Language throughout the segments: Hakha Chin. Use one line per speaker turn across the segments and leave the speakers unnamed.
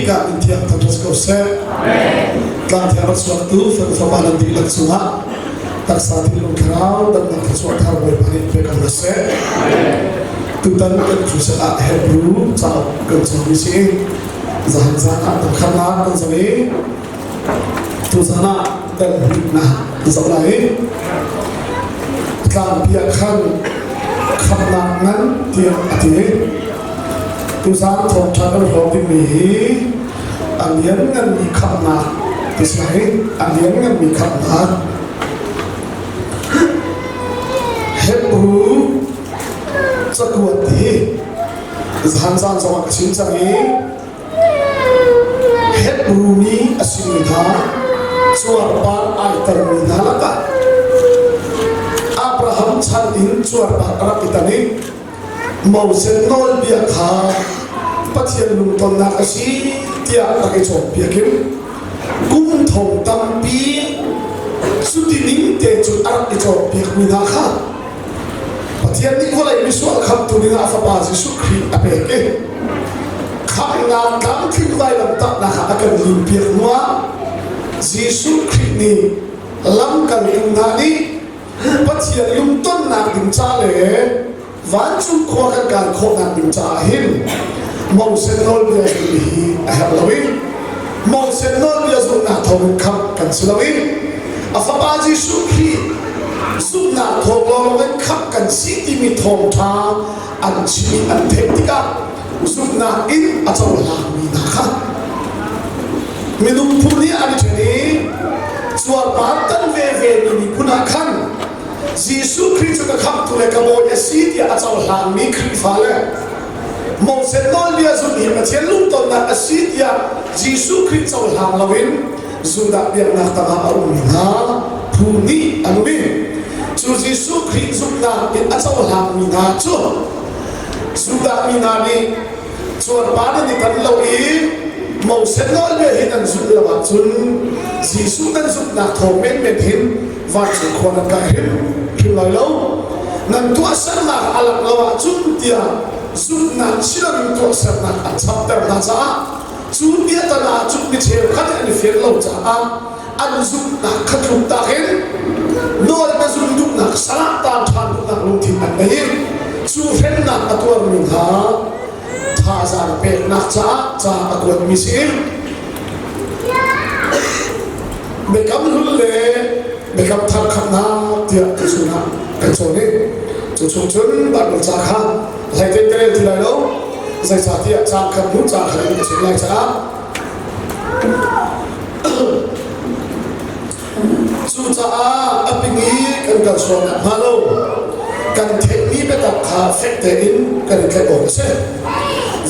Bik ah min thiang thangṭhat ko seh. Tlang thiang rak chuaktu fanu fapa nan dihlak cungah taksa thinlung thlarau damnak thluachuah thar Bawipa nih pe ko hna seh. Tutan kan crusade ah Hebrew cauk kan cawmi si. Zahan zan ah kan khamnak kan zoh i tuzan ah kan hnihnak kan zoh lai i tlangpi ah khan khamnak ngan tiah a ti. Tuzan thawngṭha kan hlawk dingmi hi a liannganmi khamhnak ti si lai. A liannganmi khamhnak. Hebrew cakuat hi zan zan zongah ka chim cang i Hebrew mi a simi hna cuarpar ai termi hna lakah Abraham chan in cuarpar a rak i tan i Moses nawlbia kha Pathian lungtonnak a si tiah rak i cawnpiak in kum thong tampi cuti ning te cun a rak i cawnpiakmi hna kha Pathian nih vawlei misual khamtu dingah a fapa Jesuh Khrih a pek i khamhnak tlamtling vailamtahnak ah a kan limpiak hnuah Jesuh Khrih nih lamkaltu hna nih Pathian lungtonnak ding ca le vancung khua kan kai khawhnak ding caah hin Moses nawlbia zulh hi a herh lo i Moses nawlbia zulhnak thawngin khamh kan si lo i a fapa Jesuh Khrih zumhnak thawng lawnglawng in khamh kan si timi thawngṭha an chim i an theih tikah zumhnak in a cohlangmi hna kha minung phu nih an i ṭhen i cuarpar tan veve mi miphun ah khan Jesuh Khrih cu ka khamhtu le ka bawi a si tiah a cohlangmi Khrihfa le Moses nawlbia zumh hi Pathian lungtonnak a si tiah Jesuh Khrih cohlang loin Judah biaknak tangah a ummi hna phu nih an um i cu Jesuh Khrih zumhnak in a cohlangmi hna cu Judah mi hna nih cuarpar nan i tan lo i Moses nawlbia hi nan zulh lo ahcun Jesuh nan zumhnak thawng menmen hin vancung khua nan kai hrim hrim lai lo. Nan tuahsernak a lak lo ahcun tiah zumhnak si loin tuahsernak an chapter hna caah cu biatana cu mi cheukhat an i fian lo caah an zumhnak kha tluktak in nawl na zumh duhnak salah taan ṭhan duhnak lungthin an ngei i cu hremnak a tuarmi hna thazaang peknak caah ca a kuatmi si. Biakam hlun le biakam thar khamnak tiah tu chungah kan cawn i cu chung cun Baibal ca kha hleiten ka rel ti lai lo zeicahtiah caan khat hnu caan khat in ka chim lai caah Cucaah a ping i kan kal sual nakhnga lo kan theihmi biatak kha fek tein kan i tlaih awk a si.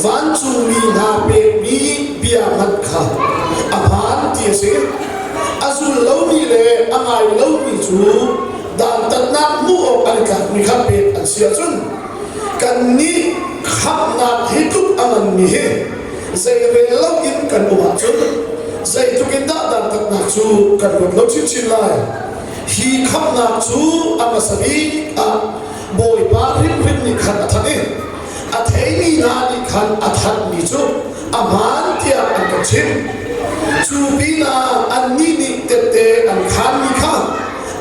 Vancungmi hna pekmi bia hmanh kha a hmaan ti a si. A zul lomi le a ngai lomi cu dantatnak hmuh awk an i tlakmi kha pek an si ahcun kannih khamhnak hi tluk a nganmi hi zeirel loin kan um ahcun zeitluk in dah dantatnak cu kan ruat lo chinchin lai. Hi khamhnak cu a hmasa bik ah Bawipa hrimhrim nih khan a thanh i a theimi hna nih khan a thanhmi cu a hmaan tiah an kan chimh. Cu pinah annih nih tette an khaanmi kha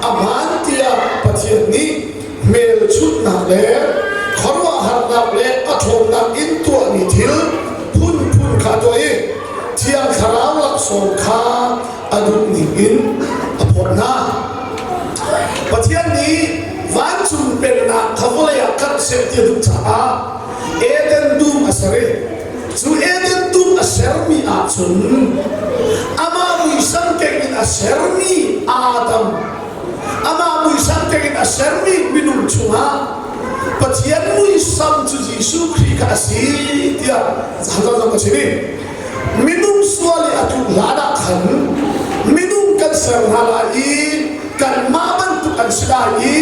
a hmaan tiah Pathian nih hmelchunhnak le khuaruahharnak le a ṭhawnnak in tuahmi thil phunphun kha tuah i Thiang Thlarau laksawng kha a duhning in a phawt hna. Pathian nih vancung pennak kha vawlei ah karh seh ti a duh caah Eden dum a ser i cu Eden dum a sermi ahcun amah muisam keng in a sermi Adam Amah muisam keng in a sermi minung chungah Pathian muisam cu Jesuh Khrih kha a si tiah zangzang zong ka chim i minung sual i a tluk hlan ah khan minung kan ser hna lai i kanmah bantuk an si lai i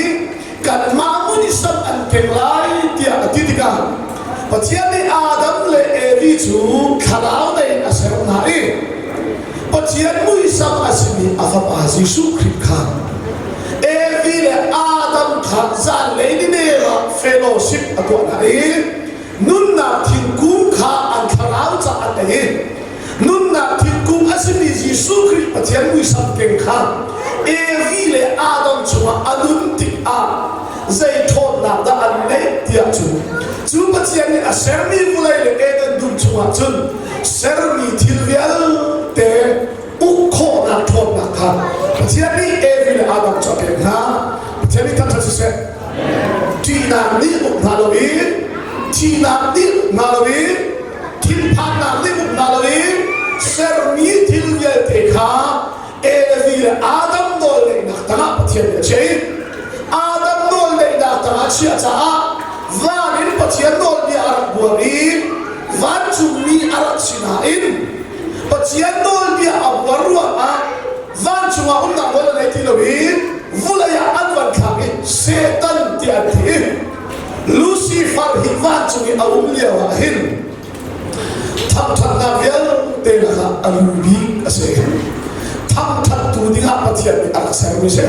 kanmah muisam an keng lai tiah a ti tikah Pathian nih Adam le Evi cu thlarau lei in a ser hna i Pathian muisam a simi a fapa Jesuh Khrih kha Evi le Adam kha zanlei ni nem ah fellowship a tuah hna i nunnak thingkung kha an thlarau caah an ei i. simi Jesuh Khrih Pathian muisam keng kha Evi le Adam chungah a nun tikah zei ṭhawnnak dah an ngeih tiah cun cu Pathian nih a sermi vawlei le Eden dum chungah cun sermi thil vialte uk khawhnak ṭhawnnak kha Pathian nih Evi le Adam cu a pek hna. Pathian nih thangṭhat siseh. Ṭihnak nih uk hna lo i thihnak nih uk hna lo i thinphannak nih uk hna lo i sermi thil vialte kha Evi le Adam nawlngeihnak tangah Pathian nih a chiah i Adam nawlngeihnak tangah a chiah caah van in Pathian nawlbia a rak buar i vancungmi a rak si nain Pathian nawlbia a buar ruangah vancung ah umnak nawl a ngei ti lo i vulei ah an van thlak i Satan tiah an ti i Lucifer hi vancung i a um lio ah hin thangṭhatnak vialte lakah a lu bik a si. Thangṭhattu dingah Pathian nih a rak sermi si.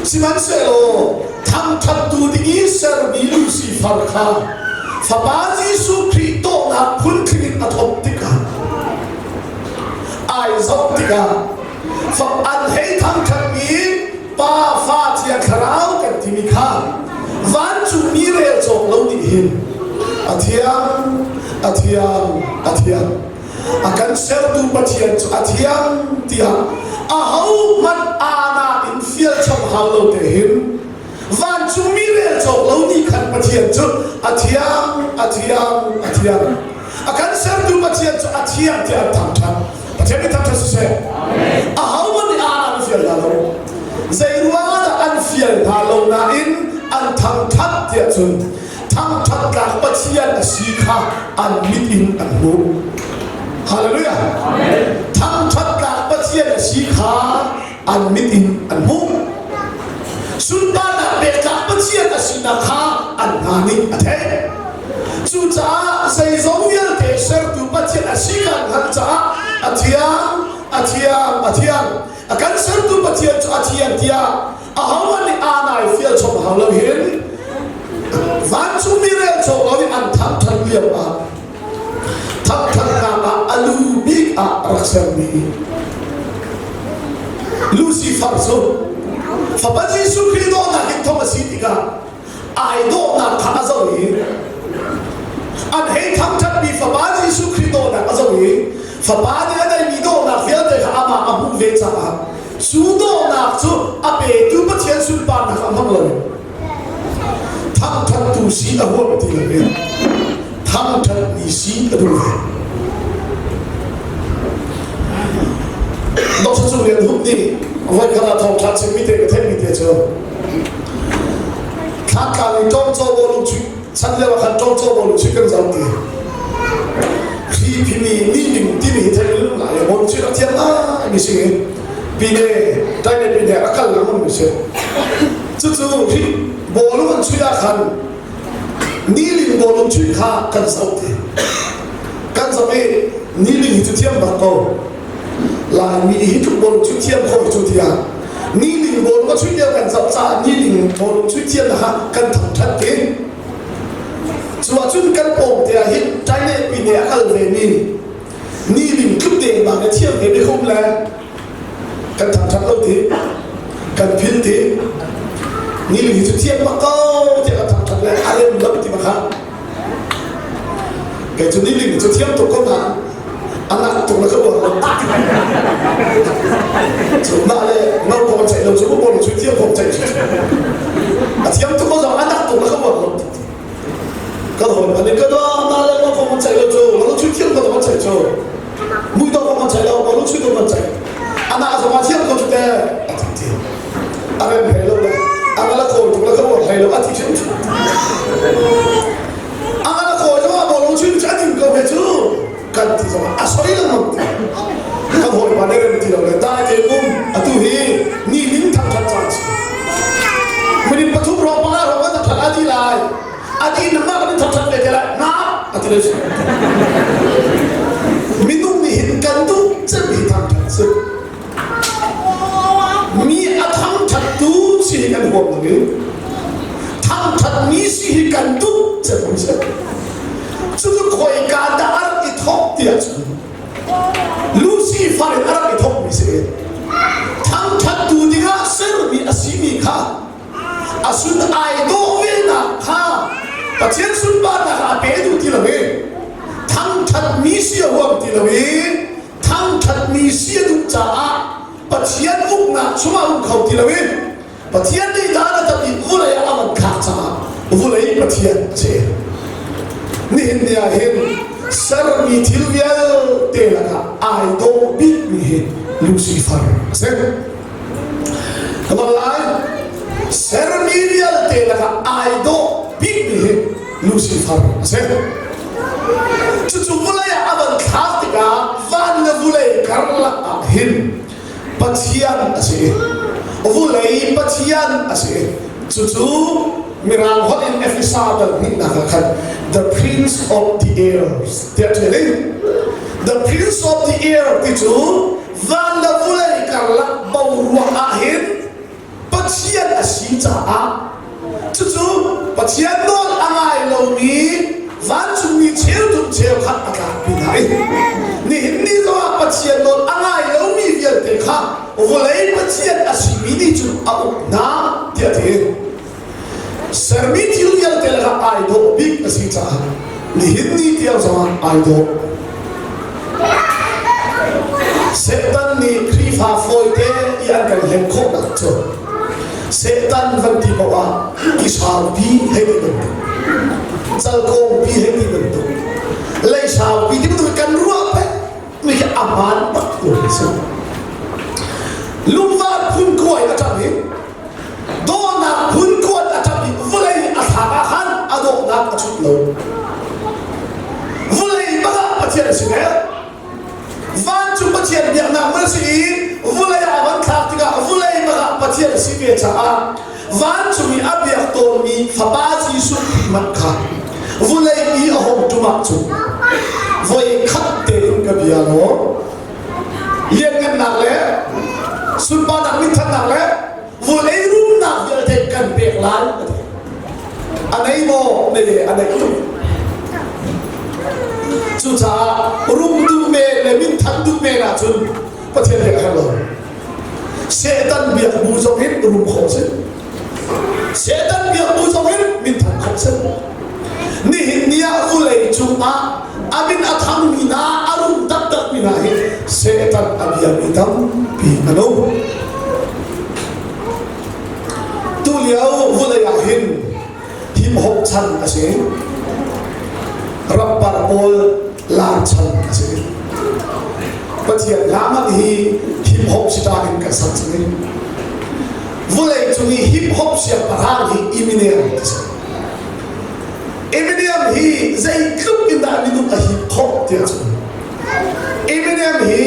Sihmanhsehlaw thangṭhattu ding i sermi Lucifer kha Fapa Jesuh Khrih dawhnak phuntling in a thawk tikah ai zoh tikah an hei thangṭhatmi Pa Fa Thiang Thlarau kan timi kha vancungmi rel cawk lo nih hin a thiang a thiang a thiang a kan sertu Pathian cu a thiang tiah ahohmanh aana in fial chom hau lo te hin vancungmi rel cawk lo nih khan Pathian cu a thiang a thiang a thiang a kan sertu Pathian cu a thiang tiah an thangṭhat Pathian nih thangṭhat siseh ahohmanh nih aana an fial hna lo zei ruangah dah an fial hna lo nain an thangṭhat tiah cun thangṭhat tlak Pathian a si kha an mit in an hmuh Hallelujah thangṭhat tlak Pathian a si kha an mit in an hmuh sunparnak pek tlak Pathian a sinak kha an hna nih a theih cucaah zeizong vialte sertu Pathian a si kan hngalh caah a thiang a thiang a thiang a kan sertu Pathian cu a thiang tiah ahohmanh nih aanai fial chom hau lo hin vancungmi rel cawk lo in an thangṭhat lio ah thangṭhatnak ah a lu bik ah rak sermi Lucifer cu Fapa Jesuh Khrih dawhnak in thong a si tikah ai dawhnak kha a zoh i an hei thangṭhatmi Fapa Jesuh Khrih dawhnak a zoh i Fapa nih a neihmi dawhnak vialte kha amah a hmuh ve caah cu dawhnak cu a petu Pathian sunparnak a hmang lo thangṭhattu si a huam ti lo in thangṭhatmi si a duh ve. Dr. Cung Lian Hup nih voikhat ah thawngṭha chimmi te ka theihmi te cu Thlantlang in ṭawngcaw bawlung chuih chan lio ah khan ṭawngcaw bawlung chuih kan zoh ti. Hri phimi ni ning timi hi theih lung lai bawlung chuih rak thiam ngai mi si pine taine pine a kal lengmang mi si. Cucu hri bawlung an chuih ah khan niling bawlung chuih kha kan zoh ti. Kan zoh i niling hi cu thiam bak ko. Laimi hi tluk bawlung chuih thiam kho hi cu tiah niling bawlung a chuih lio kan zoh caah niling bawlung chuih thiam kha kan thangṭhat ti. Cu ahcun kan pawng te ah hin ṭaine pine a kal ve mi niling tluk dengmang a thiam ve mi khum le kan thangṭhat lo ti kan phil ti niling hi cu thiam bak ko tiah kan thangṭhat le a rem lo ti bak ha Kei cu niling cu thiam tuk ko nain a nak tuk na ka uar lo. Cu mah le no kong ceih lo cu bol cu thiam kong ceih cu. A thiam tuk ko zong a nak tuk na ka uar lo. Ka hawi pa nih ka dua mah le no kong ceih lo cu lo cu thiam ko kong ceih cu. Mui to kong ceih lo lo cu kong ceih. Amah zong a thiam ko cu te a ti ti. A rem hlei lo le a ngal a kawi tuk le ka uar hlei lo a ti hrim. A ngal a kawi zong ah bawlung chuih cu a ding ko he cu kan ti zong ah a soi lengmang ti. Kan hawipa nih rem ti lo le dai te um atu hi ni ling thangthat caan si. Minute pathum hrawng panga hrawng kan thangthat a ti lai. A ti nangmah kan thangthat ve te lai. Na a ti le si. Minung nih hin kan duh cem hi thangthat si. Mi a thangṭhattu si hi kan huam lo i thangṭhatmi si hi kan duh cem si. Cucu khoika dah a rak i thawk ti ahcun. Lucifer in a rak i thawkmi si. Thangṭhattu dingah sermi a simi kha a sun ai dawh venak kha Pathian sunparnak ah a pe duh ti lo i thangṭhatmi si a huam ti lo i thangṭhatmi si a duh caah Pathian uknak chungah um kho ti loin Pathian nih dan a tat i vulei ah a van thlak caah vulei Pathian a si. Nihin ni ah hin sermi thil vialte lakah ai dawh bikmi hi Lucifer a si. Ka bang lai, sermi vialte lakah ai dawh bikmi hi Lucifer a si. Cucu vulei ah a van thlak tikah van le vulei karlak ah hin Pathian a si. Vulei Pathian a si. Cucu Mirang holh in Efesa dal hnihnak ah khan the prince of the air tiah ṭial in the prince of the air ti cu van le vulei karlak boruak ah hin Pathian a si caah cucu Pathian nawl a ngai lomi vancungmi cheuthum cheukhat a tlakpi hna i nihin ni zongah Pathian nawl a ngai lomi vialte kha vawlei Pathian a simi nih cun a uk hna tiah a ti. Sermi thil vialte lakah ai dawh bik a si caah nihin ni tiang zongah ai dawh. Satan nih Khrihfa fawite i an kan hlen khawhnak cu Satan van ti paoh ah kisaupi hei ti bantuk, calkawngpi hei ti bantuk, leisaupi ti bantuk kan ruah peng mi khi a hmaan bak tu a si. Lungvar phun kuai a ṭang i dawhnak phun kuat a ṭap i vawlei a thlak ah khan a dawhnak a chut lo. Vawlei bak ah Pathian a si ve. Vancung Pathian biaknak hmun a si i vawlei ah a van thlak tikah vawlei bak ah Pathian a si ve caah vancung i a biak tawnmi Fapa Jesuh Khrih hmanh kha vawlei i a hong ṭum ahcun voi khat tein ka bia law lianngannak le sunparnak minthannak le vawlei rumnak vialte kan pek lai a ti. A nei maw? Nei a nei tuk. Cucaah rum duh men le minthang duh men ahcun Pathian he a herh lo. Satan biak bu zong hin rum khawh si. Satan biak bu zong hin minthang khawh si. Nihin ni ah vulei cungah a min a thangmi hna a rum taktakmi hna hi Satan a biami tampi an um. Tulio vulei ah hin hip-hop chan a si. Rapper pawl lar chan a si. Pathian hla hmanh hi hip-hop sitar in kan sak cang i vulei cung i hip-hop siangpahrang hi Eminem a si. Eminem hi zeitluk in dah minung a hip khawh tiah cun Eminem hi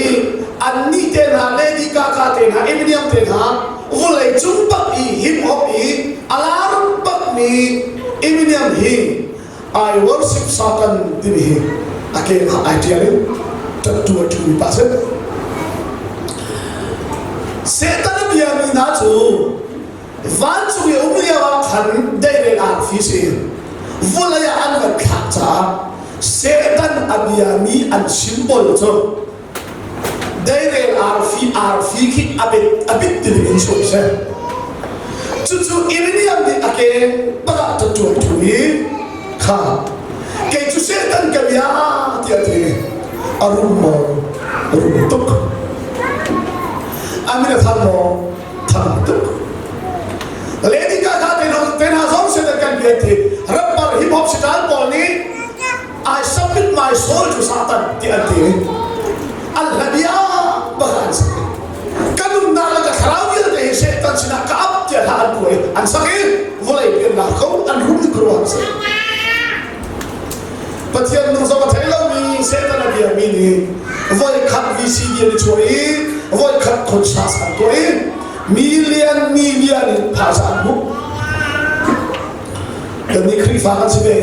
annih te hna Lady Gaga te hna Eminem te hna vulei cung bak i hip hop i a lar bak mi Eminem hi I worship Satan timi hi a ke ah ai ṭial in ṭattu a ṭhumi pa si. Satan a biami hna cu vancung i um lio ah khan deirel arfi si vulei ah an van thlak caah Satan a biami an symbol cu deirel arfi arfi khi a bit a bit ti in chuak seh. Cucu Iriniam nih a ke pakah ṭaṭuai ṭhu i kha kei cu Satan ka bia tiah a ti. A rum maw? Rum tuk. A min a thang maw? Thang tuk. Lady Gaga te te hna zong Satan kan bia ti rapper hip hop sitar pawl nih I submit my soul to Satan ti an ti. An hla bia bak an sak. Ka nunnak le ka thlarau vialte hi Satan sinah ka ap tiah hla an kuai an sak i vawlei piannak ko an rum ning ruang si. Pathian nung zong a thei lomi Satan a biami nih voi khat VCD an i chuah i voi khat concert an tuah i million million in phaisa an hmuh. Kannih Khrihfa kan si ve.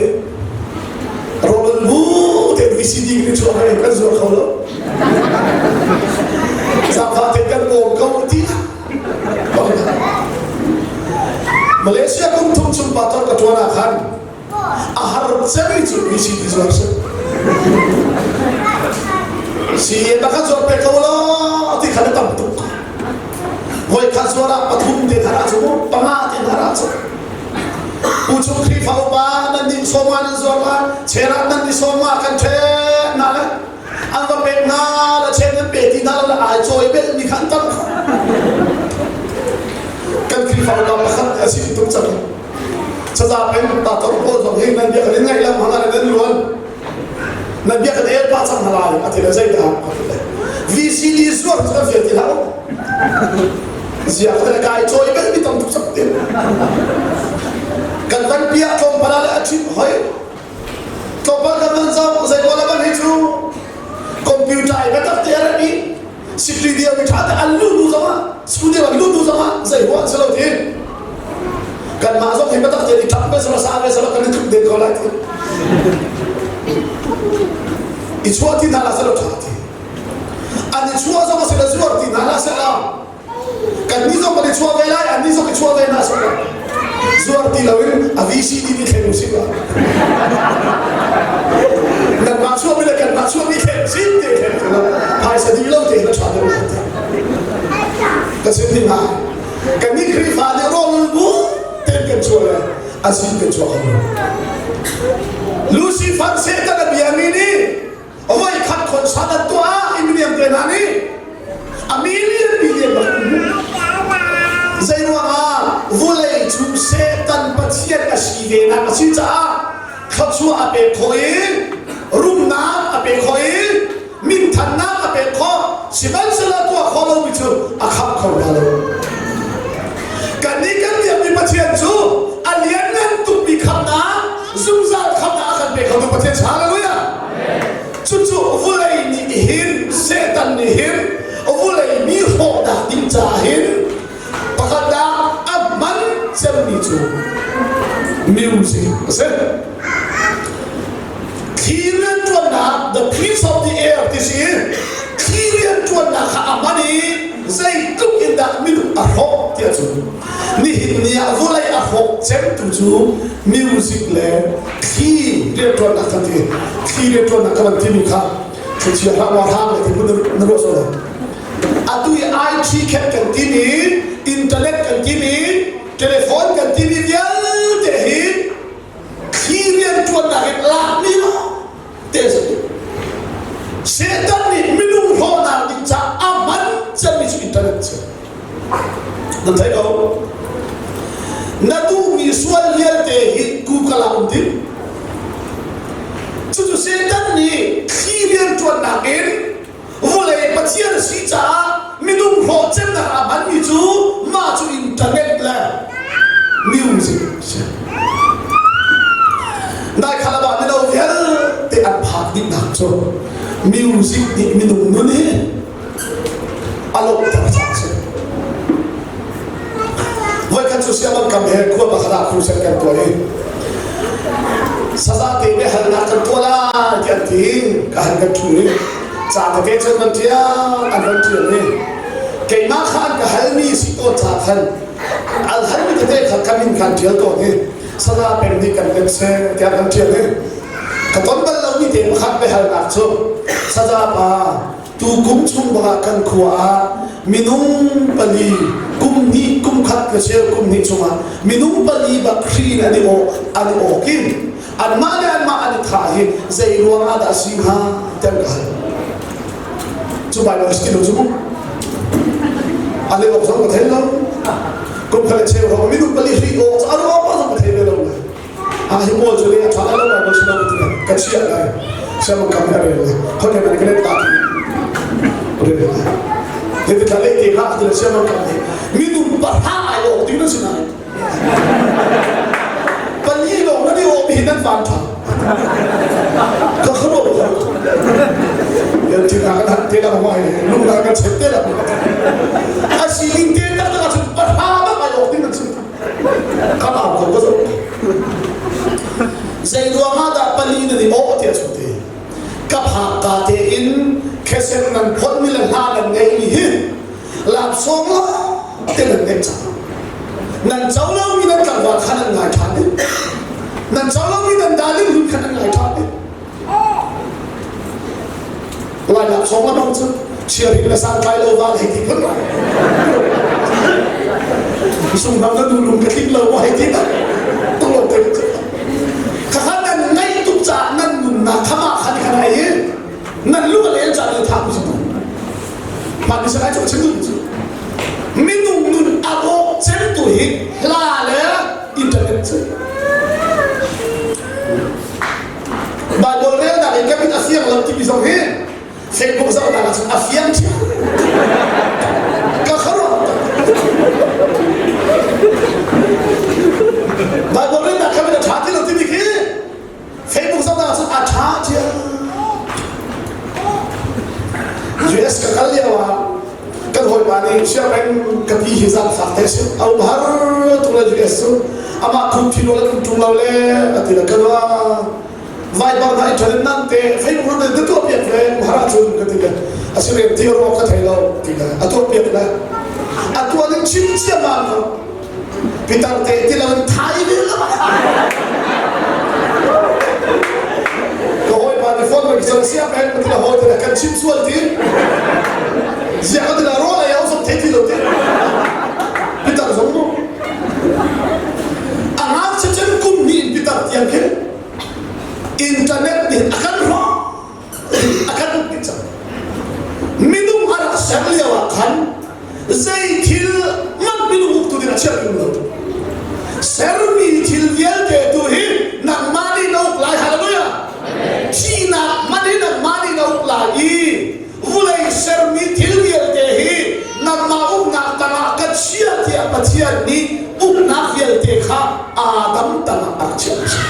Roland bu tein VCD kan i chuah ve kan zuar kho lo. Zaangfah te kan bawm ko ti. Malaysia kum thum chung pastor ka tuan ah khan a har cemi cu VCD zuar si. Si pakhat zuar pe ko law ti kha na tam tuk. Voi khat zuar ah pathum te thar ah cu panga te thar ah cu. U chung Khrihfa upa nan nih sawma nan zuar la, cherah nan ni sawma kan ṭhe na le an va pek hna la chen nan pe ti hna la ai cawi bel mi kha an tam. Kan Khrihfa upa pakhat a si tuk cang. Saza peng ta tor pawl zong hi nan bia kan in ngaih lam hna nan luan. Na bia kan el pah cang hna lai a ti le zeidah a ti le VCD zuar cu kan fial ti hlah u. Zia ka kai cawi bel mi tam tuk sak ti. Kan van pia tlawmpal ah le a chim hoi. Tlawmpal kan van zau zei wala ban hi cu computer ai biatak te a rat i studio mi tha te an lu du zong ah studio an lu du zong ah zei huah si lo ti kanmah zong hi biatak te i ṭap ve sala sa ve sala kan i tluk den ko lai ti i chuah ti hna la sala ṭha ti an i chuah zong a si la zuar ti hna la sala kan nih zong kan i chuah ve lai an nih zong i chuah ve hna seh zuar ti loin a VCD ni thleng usih la nanmah chuahmi le kanmah chuahmi thleng sin te thleng te la phaisa dih lo te na ṭha deuh lai ka sim ding ha kan nih Khrihfa nih rawl bu ten kan chuah le a sin kan chuah kho lo Lucifer Satan a biami nih voi khat concert an tuah i milian te hna nih a million billion bak zei ruangah vulei cu Satan pathian a si ve nak a si caah thluachuah a pek khawh i rumnak a pek khawh i minthannak a pek khawh sihmanhsehlaw tuah khawh lomi cu a khamh kho hna lo kannih kan biakmi Pathian cu a lianngan tukmi khamhnak zungzal khamhnak a kan pe khotu Pathian hallelujah Cucu vulei nih hin Satan nih hin vulei mi hrawhnak ding caah hin pakhat ah a hman cemmi cu music a si. Thli rianṭuannak the prince of the air ti si thli rianṭuannak kha a hman i zeitluk in dah minung a hrawh tiah cun nihin ni ah vulei a hrawk cemtu cu music le thli rianṭuannak kan ti thli rianṭuannak kan timi kha thlichia hlah wa hrang le ti na ruah sual atu i IT khet kan timi internet kan timi telephone kan timi vialte hi thli rianṭuannak in lakmi te a si Satan nih minung hlawhnak ding caah a hman cemmi cu internet a si nan thei ko na duhmi sual vialte hi Google ah um ding cucu Satan nih thli rianṭuannak in vawlei Pathian a si caah minung hlawhcemnak ah hmanmi cu mah cu internet le music a si. Nai khalabah mino vialte an phak dihnak cu music nih minung nun hi a lawmhter caah a si. Voikhat cu sianginn kam he khua pakhat ah crusade kan tuah i saza te biahalnak kan tuah lai ti an ti ka han kan ṭhu i ca tete cun kan ṭial an van ṭial i keimah kha an ka halmi si tawn ca khan an halmi tete kha ka min khan ṭial tawn i saza peng nih kan kan seh tiah kan ṭial i ka ton bal lomi te pakhat biahalnak cu saza pa Tukum chung bakah kan khua ah minung pali kum hnih kum khat le cheu kum hnih chungah minung pali bak hri in an i awk an i awk i anmah le anmah an i thah hi zei ruang ah dah si hnga ti an ka hal. Cu Baibal si lo cu mu. An i awk zong ka thei lo. Kum khat le cheu hrawng minung pali hri awk cu an awk zong ka thei ve lo. Ah hi pawl cu le a ṭha lo Bible si lo ti ka chiah lai siang kam ka rel lai khoi kan ka let ta ti rel lai hi ti thla le te kha ti le siang kam ni minung pahra ai awk ding na si nai pali lawng na ni awk hi nan van ṭha ka kharo yan thil ka kan te la mai lung la kan chet te la a sining te tak tak cun pahra bak ai awk ding nan si Kan au ko ka zoh. Zei ruangah dah pali nan i awh tiah cu ti. Ka phak ka tein khesen nan phonmi le hla nan ngeihmi hi laksawng la te nan ngeih cang. Nan co lomi nan tlangval kha nan ngai ṭhan ding. Nan co lomi nan darling hun kha nan ngai ṭhan ding. Lai laksawng la bang cu chiarhin le santlai lo val hei ti phun lai. Sunghno na nu lung ka tling lo hei ti tak. Tung te cu. Khakha nan ngaih tuk caah nan nunnak khama khan khan ai i nan lung a len caah nan thah mi Mah ni sangai cu chim cu. Minung nun a rawk cem tu hi hla le internet cu. Bible relnak in ka mit a fiang lo timi zong hi Facebook zohnak ah cun a fiang ṭhiam. Ka khuaruah Bible relnak ka mit a ṭha ti lo timi khi Facebook zohnak ah cun a ṭha ṭhiam. US ka kal lio ah kan hawipa nih sianginn ka pi hi zaangfak te si a um har tuk le US cu amah khum thi lo le kum ṭung lo le a ti le ka ruah Viber na internet nan te Facebook nan te tuah piak le har ahcun ka ti le a si rem ti rawk ka thei lo ti le a tuah piak le a tuah ning chim ciammam ko Pitar te ti lo in thai ve lo ka hawipa nih phone ka cun sia pen ka ti la hawi te kan chim sual ti zia ka ti la rawl ei au zong thei ti lo ti pitar zong mu a ngakchia cun kum hnih in pitar tiang khin internet nih a kan hrawh a kan uk dih cang minung a rak ser lio ah khan zei thil man minung uktu ding a chiah tung lo sermi thil vialte tu hi nangmah nih na uk lai hallelujah thihnak man hi nangmah nih na uk lai i vulei sermi thil vialte hi nangmah uknak tangah ka chia tiah Pathian nih uknak vialte kha Adam tangah a rak chiah a si.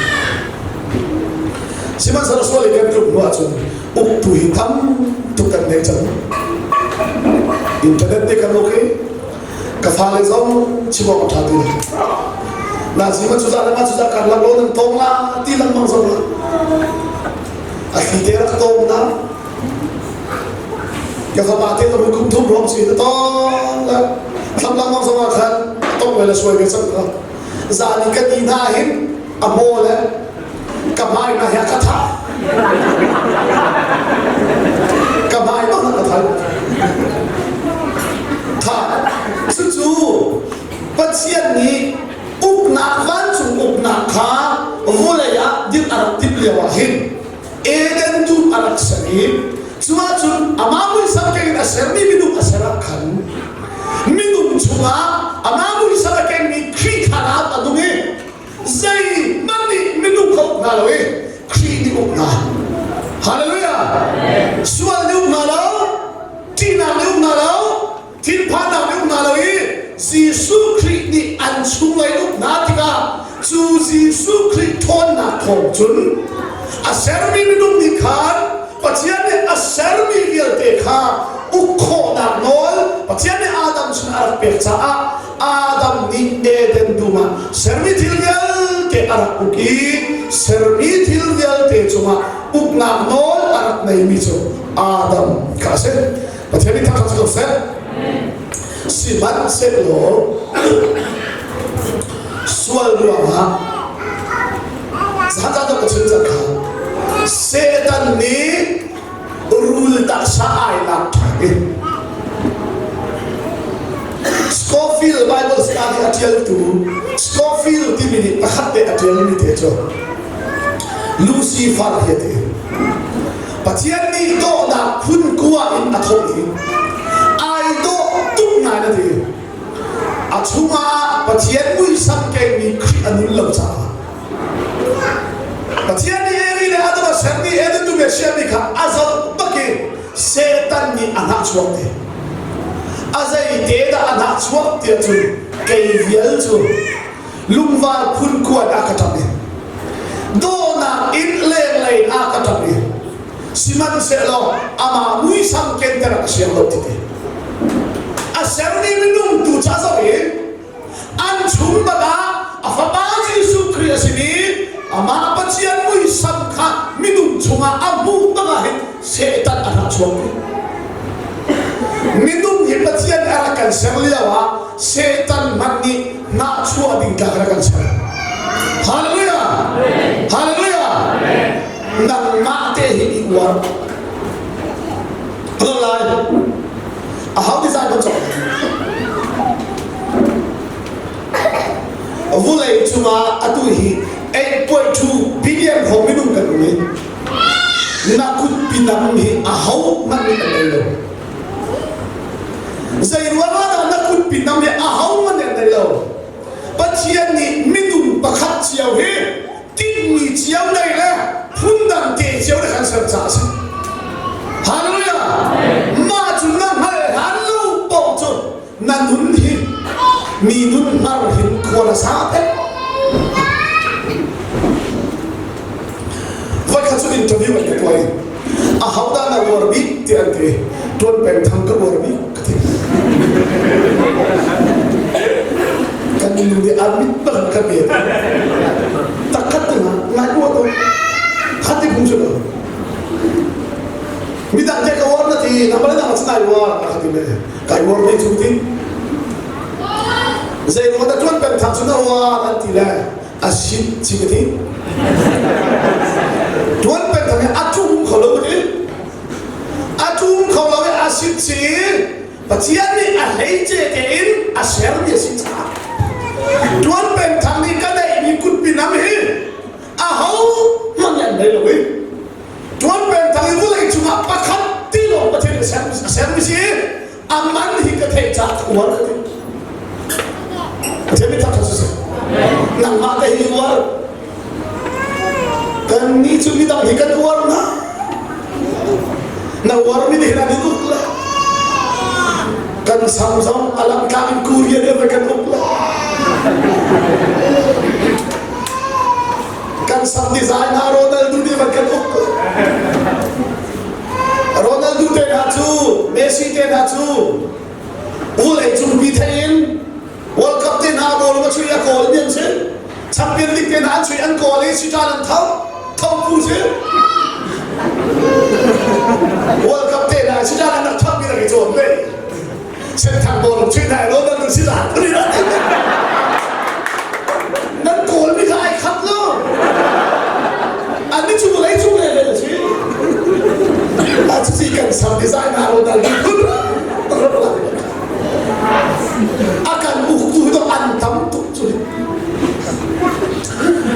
Sihmanhsehlaw sual i kan tluk hnu ahcun uktu hi tam tuk kan nei cang. Internet te kan uk i ka fale zong chim awk a ṭha ti lo. Na si ma cuzah le ma cuzah karlak lo nan tong la ti lengmang zong ah a thli te rak tong na ka fapa te zong kum thum hrawng si na tong la thlam lengmang zong ah khan tong ve le suai ve cang ka zan i ka ti hna hin a maw le ka hmai na he ka thah ka hmai bak ka thal tha cucu Pathian nih uknak vancung uknak kha vulei ah din a rak timh lio ah hin Eden dum a rak ser i cu ahcun amah muisam keng in a sermi minung a ser ah khan minung chungah amah muisam a kengmi Khrih thlarau a nung i zeihmanh nih minung kha uk hna lo i Khrih nih uk hna. Hallelujah! Sual nih uk hna lo, ṭihnak nih uk hna lo, thinphannak nih uk hna lo i Jesuh Khrih nih an chunglei uk hna tikah cu Jesuh Khrih ṭhawnnak thawng cun a sermi minung nih khan Pathian nih a sermi vialte kha uk khawhnak nawl Pathian nih Adam sinah a rak pek caah Adam nih Eden dum ah sermi thil vialte a rak uk i sermi thil vialte cungah uknak nawl a rak neimi cu Adam kha a si. Pathian nih thangṭhat ko seh. Sihmanhsehlaw sual ruangah zahan ka chim cang kha Satan nih rul taksa ai lak ṭhan i Scofield Bible study a ṭialtu Scofield timi nih pakhat te a ṭialmi te cu Lucifer hi a ti. Pathian nih dawhnak phun kua in a thawh i ai dawh tuk ngai na ti. A chungah Pathian muisam kengmi Khrih a nun lo caah Pathian nih Evi le Adam a sermi Eden dum le siami kha a zoh bak i Satan nih a hnahchuak te. A zei te dah a hnahchuak tiah cun kei vial cu lungvar phun kuan a ka ṭap i dawhnak in lenglei a ka ṭap i sihmanhsehlaw amah muisam kenter a ka siang lo ti te. A sermi minung tu ca zoh i an chung bak ah a fapa Jesuh Khrih a simi amah Pathian muisam kha minung chungah a hmuh bak ah hin Satan a rak chuak minung hi Pathian a rak kan ser lio ah Satan hmanh nih hnahchuah ding tlak rak kan ser Hallelujah Hallelujah nangmah te hi i uar. A ho design kan cawk? Vulei cungah atu hi 8.2 billion hong minung kan um i na kut pinam hi a ho hmanh nih an ei lo. Zei ruang ah dah na kut pinam hi a ho hmanh nih an ei lo? Pathian nih minung pakhat cio hi tinhmi cio nei le phundang te cio le kan ser caah a si. Hallelujah! Mah cu na hngalh hlan lo paoh cu na nun hi mi nun hngar hin khua na sa peng. Voikhat cu interview an ka tuah i ahodah na uar bik tiah an ti. Tuan peng thang ka uar bik ka ti. Kan nu nih a mit bak ka pe. Takhat te ngai uar to. Khat ti phung cu lo. Midang te ka uar na ti, nang bale nang cu nai uar ka ti me. Kai uar ve cu ti. Zei ruang dah tuan peng thang cu na uar an ti le a sit ci ka ti. Tuan peng thang hi a tum kho lo ka ti. A tum kho lo i a sit ci Pathian nih a hleice tein a sermi a si caah tuan peng thang nih ka neihmi kutpi nam hi a ho hmanh nih an nei lo i tuan peng thang i vawlei cungah pakhat ti lawng Pathian nih a sermi si a man hi ka theih caah ka uar ka ti. Pathian mi thangṭhat siseh. Nangmah te hi uar. Kan nih cu midang hi kan uar na. Na uar mi nih hin an in uk le. Kan sam zong a lamtlang in Korea nih kan uk le. Kan sam design ah Ronaldo nih van kan uk le. Ronaldo te hna cu Messi te hna cu Vawlei cung pi thei in World Cup te hna bawlung a chuih a kawl mi an si. Champion League te hna an chuih an kawl i siṭan an tho tho pu si. World Cup te hna siṭan an rak thok mi rak i cawn ve. Senthang bawlung chuih hna i Ronaldo si la phun Nan kawl mi kha ai khat lo. An ni cu vawlei cung le le si. A cuci kan sam design hna Ronaldo phun A kan uktu hi an tam tuk cu.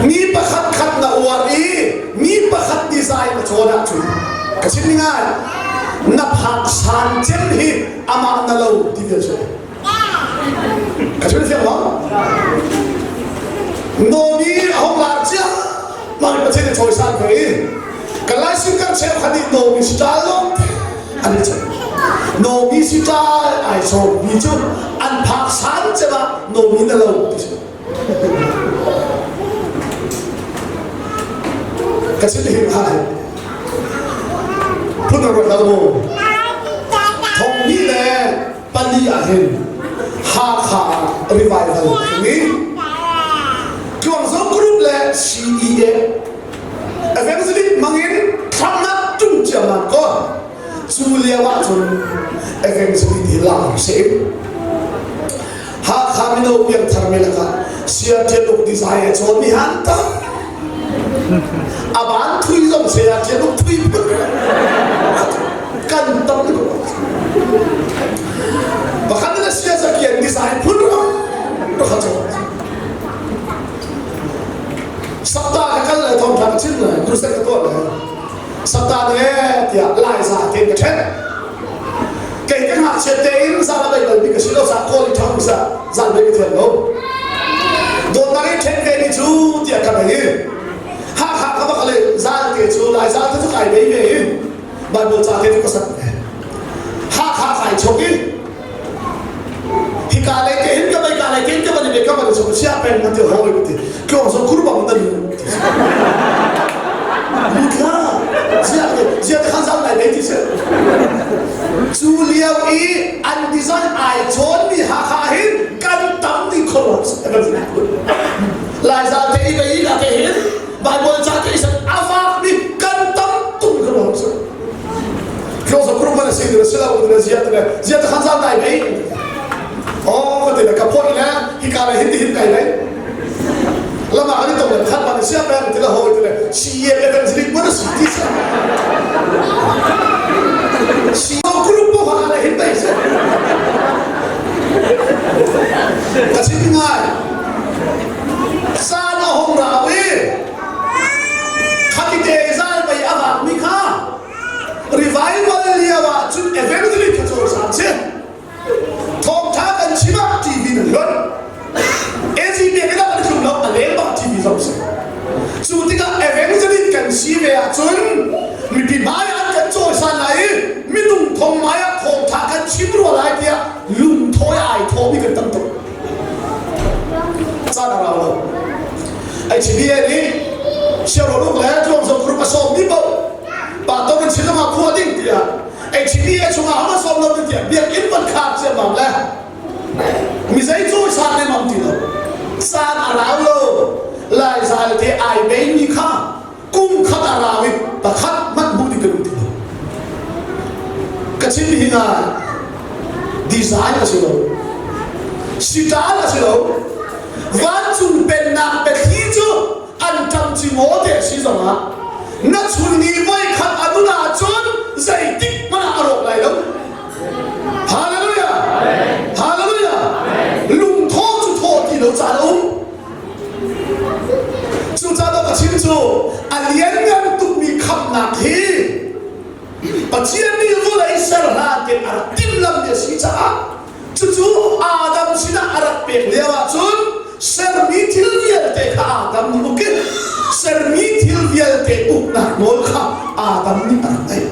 Mi pakhat khat na uar i mi pakhat design na cawn ahcun ka chim ning ai na phak san cem hi amah na lo ti vial si. Ka chim fiang lo? Nomi a hong lar cia mah Pathian nih chawisan ve i ka lai singkar cheukhat nih Nomi si ṭal lo an i chan. Nomi si ṭal ai sawmmi cu an phak san cem ah Nomi na lo ti si. Ka chim hi hai. Phun ruat lo mu. Thong ni le pali ah hin Hakha ah revival a i Tluangzo Group le CEA Evangelist mangin thlamnak tung ciammam ko cu lio ah cun Evangelist hi lar si Hakha mino piangthar mi lakah Sia Tian Uk Desire cawn mi han tam Aban thui zong saya Tian Uk thui phun kan tam ko Pakhat na sia zakian design phun pakhat cu Sakta ka kal le thawng tha ka chim le crusade ka tuah le Sakta ne tiah lai za te ka then kei ka ngakchiat tein za la bai bal bi ka si lo sa kawl i thang sa zan bai ka thiam lo dawtnak i then ve ni cu tiah ka bei Hakha ka bak le zal te cu lai zal te cu kai bei ve i Bible ca te cu ka sak ve Hakha kai chok i hika lei ke hin ka bai ka lei ke hin ka ban i ka ban chok sia peng na ti hoi ti tlong so kurbang na lu mutla zia zia te khan zal lai bei ti se cu lio i an design ai chawn mi Hakha hin kan tam ni kholo Lai zal te i bei ka ke hin Bible ca te i afak mi kan tam tung kholo Close group mana si dira sila dira zia dira zia ta khan dai bei oh ka tila ka phoi na hi ka le hin hin kai lai lama ani to le khat ban sia peng tila hoi tila si ye evangelism mana si ti sa si group po ha le hin dai se. ahcun mipi hmai ah an kan cawisan lai i minung thong hmai ah thawngtha kan chim rua lai tiah lungthawi ai thawmi kan tam tuk. Caan a rau lo. HBA nih Siaroluk le Tluangzo group a sawmmi paoh pastor in Shillong ah khua ding tiah HBA chungah hama sawm lo ding tiah biakinn van khar ciammam le mi zei cawisan ne mam ti lo. Caan a rau lo. Laizal te ai beimi kha kum khat a rau i pakhat hmanh hmuh ding kan um ti lo. Ka chim hi na design a si lo. Siṭal a si lo. Vancung pennak biathli cu an ṭam ci maw te si zongah na chun ni voi khat a nun ahcun zeitik hmanh ah a rawk lai lo. Hallelujah! Hallelujah! Lungthaw cu thaw ti lo caan a um. Cucaah ka chim cu a lianngan tukmi khamhnak hi Pathian nih vawlei ser hlan in a rak timhlammi a si caah cucu Adam sinah a rak pek lio ahcun sermi thil vialte kha Adam nih uk in sermi thil vialte uknak nawl kha Adam nih a rak ngeih.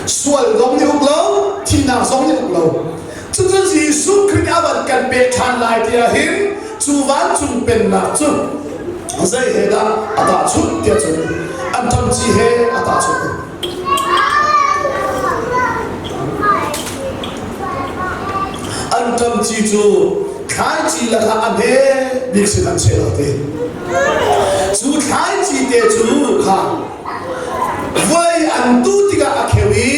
Sual zong nih uk lo, thihnak zong nih uk lo. Cucu Jesuh Khrih a van kan pek ṭhan lai tiah hin cu vancung pennak cu zei he dah a tahchunh tiah cun anṭam ci he a tahchunh. Anṭam ci cu thlaici lakah a hme bik si hmanhsehlaw ti. Cu thlaici te cu kha vawlei an tuh tikah a kheu i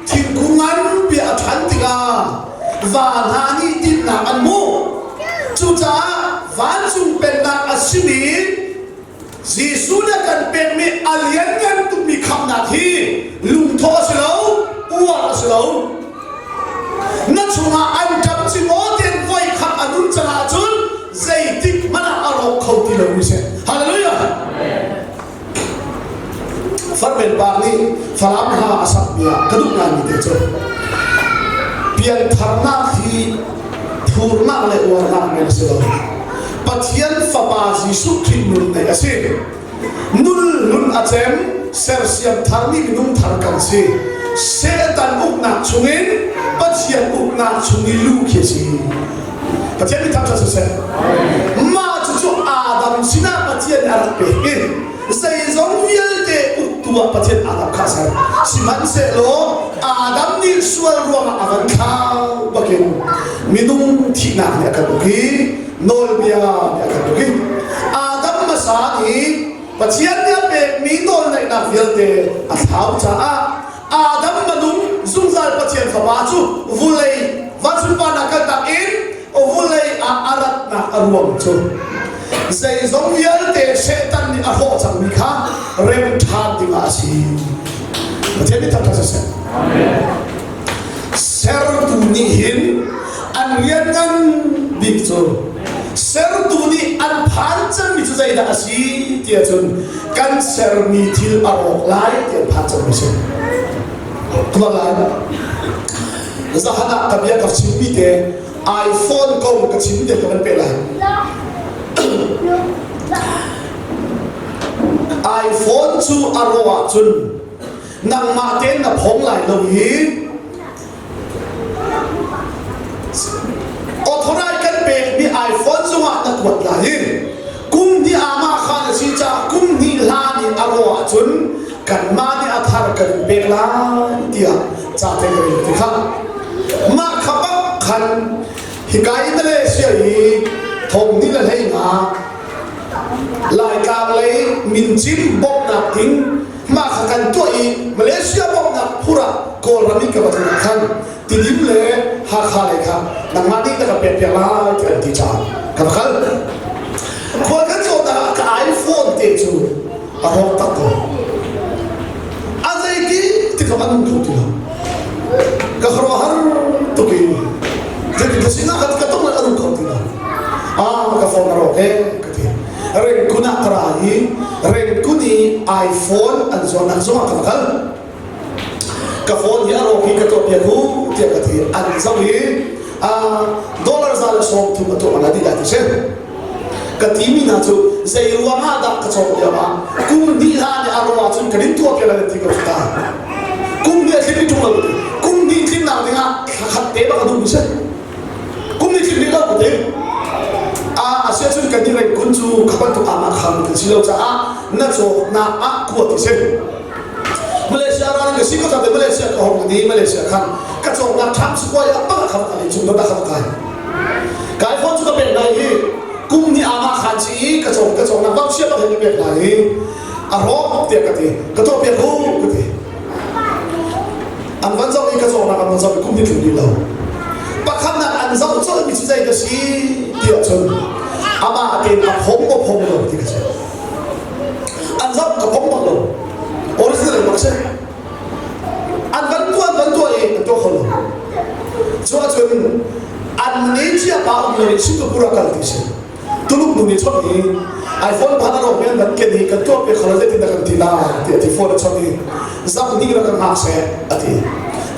Thingkung nganpi a ṭhan tikah va hna nih tinhnak an hmuh. Cucaah vancung pennak a simi Jesuh nih a kan pekmi a lianngan tukmi khamhnak hi lungthawh a si lo, uar a si lo. Na chungah an ṭap ci maw tian voi khat a nun cang ahcun zeitik hmanh ah a rawk kho ti lomi si. Hallelujah! Farmen pa nih Falam hla a sakmi ah ka duh ngaimi te cu piantharnak hi phurnak le uarnak men a si lo. Pathian Fapa Jesuh Khrih nun neih a si. Nul nun a cem, sersiam tharmi minung thar kan si. Satan uknak chungin Pathian uknak chung i luh khi a si. Pathian nih thangṭhat siseh. Mah cucu Adam sinah Pathian nih a rak pek i zeizong vialte uktu ah Pathian Adam kha a ser. Sihmanhsehlaw Adam nih sual ruangah a van thlau bakin minung thihnak nih a kan uk i nawlbia nih a kan uk i Adam hmasa nih Pathian nih a pekmi nawlngeihnak vialte a thlau caah Adam minung zungzal Pathian Fapa cu vulei vansunparnak kaltak in vulei ah a ratnak a ruang cu zeizong vialte Satan nih a hrawh cangmi kha rem ṭhan dingah a si. Pathian nih thangṭhat siseh. Sertu nih hin an rian ngan bik cu sertu nih an phan cangmi cu zeidah a si tiah cun kan sermi thil a rawk lai ti an phan cangmi si. Tuah lai. Zahan ah ka bia ka chimmi te iPhone kong ka chim te ka van pe lai. iPhone cu a rawh ahcun nangmah tein na phong lai lo i authorize kan pekmi iPhone zungah na kuat lai i kum hnih amah khan a si caah kum hnih hlan i a rawh ahcun kanmah nih a thar kan in pek lai tiah ca te ka rel ti kha mah kha bak khan hika i Malaysia i thong ni le hlei nga Laitlang lei mincim bawmhnak ding mah kha kan tuah i Malaysia bawmhnak phur ah Kawlram in ka va tlun ah khan Tidim le Hakha lei kha nangmah nih na ka pek piak lai ti an ti caah ka va kal. Khual kan cawnnak ah ka iPhone te cu a rawk tak ko. A zeiti ti kha an um kho ti lo. Ka khuaruahhar tuk i zeitin ka sinah ka tong an um kho ti lo. Ah ka phone a rawk e ka ti. Rengkun ah ka ra i Rengkun i iPhone an zuarnak zongah ka va kal. Ka phone hi a rawk i ka tuahpiak u tiah ka ti. An zoh i dollar za le 30 a tuah mana dih lai ti si. Ka timi hna cu Zei ruang ah dah ka cawk lio ah kum hnih hlan i a ro ahcun kan in tuah piak lai ti ko cu ta. Kum hnih a tling ṭung lo kum hnih tlinnak ding ah thla khat te bak a duh mi si. Kum hnih tling rih lo ka ti. A asiahcun kan nih rengkun cu kha bantuk ah kham kan si lo caah na cawknak ah kua ti si. Malaysia ral ka si ko cang Malaysia ka hong ni Malaysia khan ka cawknak ṭham sukuai a bak kham ka chung da kham kai. Kai phone cu ka pek lai hi kum ni ama khan chi i ka cawk ka cawknak bak chia bak hin ka pek lai hi a rawk tiah ka ti ka tuah piak hu ka ti an van zoh i ka cawknak an van zoh i kum ni tling rih lo pakhatnak an zoh colh mi cu zei ka si tiah cun amah tein a phong maw phong lo ti ka si an zoh ka phong bak lo original bak si an van tuah an van tuah i an tuah kho lo cu ahcun an ne cia pa um lo i Singapore ah kal ti si Tuluk nu nih chawnh i iPhone phan a rawk mi an van ken i kan tuah piak kho lo zeitin dah kan ti la ti a ti phone a chawnh i zam hnih ra kan hngak seh a ti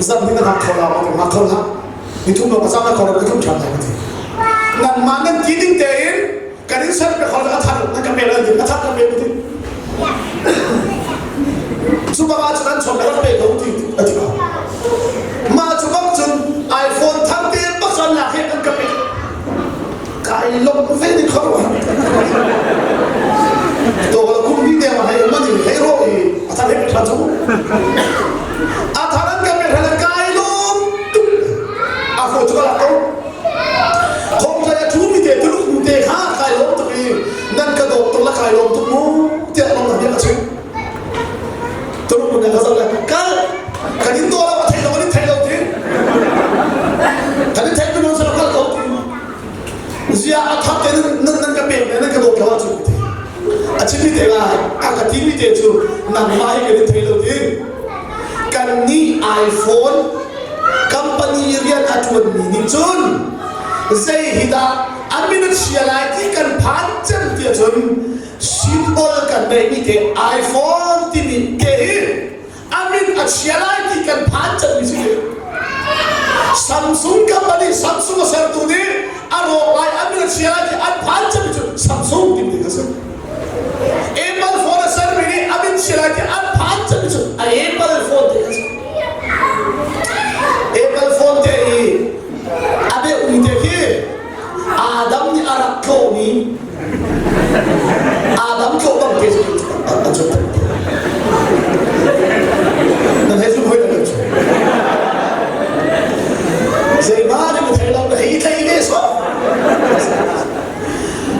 zam hnih na hngak kho la ma kan hngak kho hlah ni thum lawng ka cang na kho lo ka tlung ṭhan lai ka ti nangmah nan ti ding tein kan in ser piak kho lo a thar nan ka pe lo ti a thar ka pe ti cu bang ah cun an chawnh rak pe ko ti a ti ko mah cu bang cun iPhone thar te bak cun lak he an ka pe kai lom ve ni kho to la kum ni te ma hei mani hei ro i a thar he tha chu a thar an ka pe than kai lom tuk a fo chu la ko khong tla ya thu mi te tuluk mu te kha kai lom tuk i nan ka dawt tuk la kai lom tuk mu tiah lom na bia ka chim tuluk mu ne ka zau le kal kan in do la thei lo kan in thei lo ti kan in thei tu sa kal ko ti zia a thap te nan nan ka pek nan ka dawt lo cu ti a chimi te la a ka ti mi te cu nangmah hi kan in thei lo ti kan nih iPhone company rian a tuan mi nih cun zei hi dah an min a chia lai ti kan phan cem ti cun symbol kan neih mi te iPhone timi te hi a min a chia lai ti kan phan cemmi si Samsung company Samsung a sertu nih a rawk lai a min a chia lai ti an phan cemmi cu Samsung timi kha si Apple phone a sermi nih a min chia lai ti an phan cemmi cu a Apple phone te kha si Apple phone te i a beuhmi te khi Adam nih a rak tlawhmi Adam tlawh bang te an cu nan hei zum hoi nan cu zeimah nih na thei lo na hei tlei ve so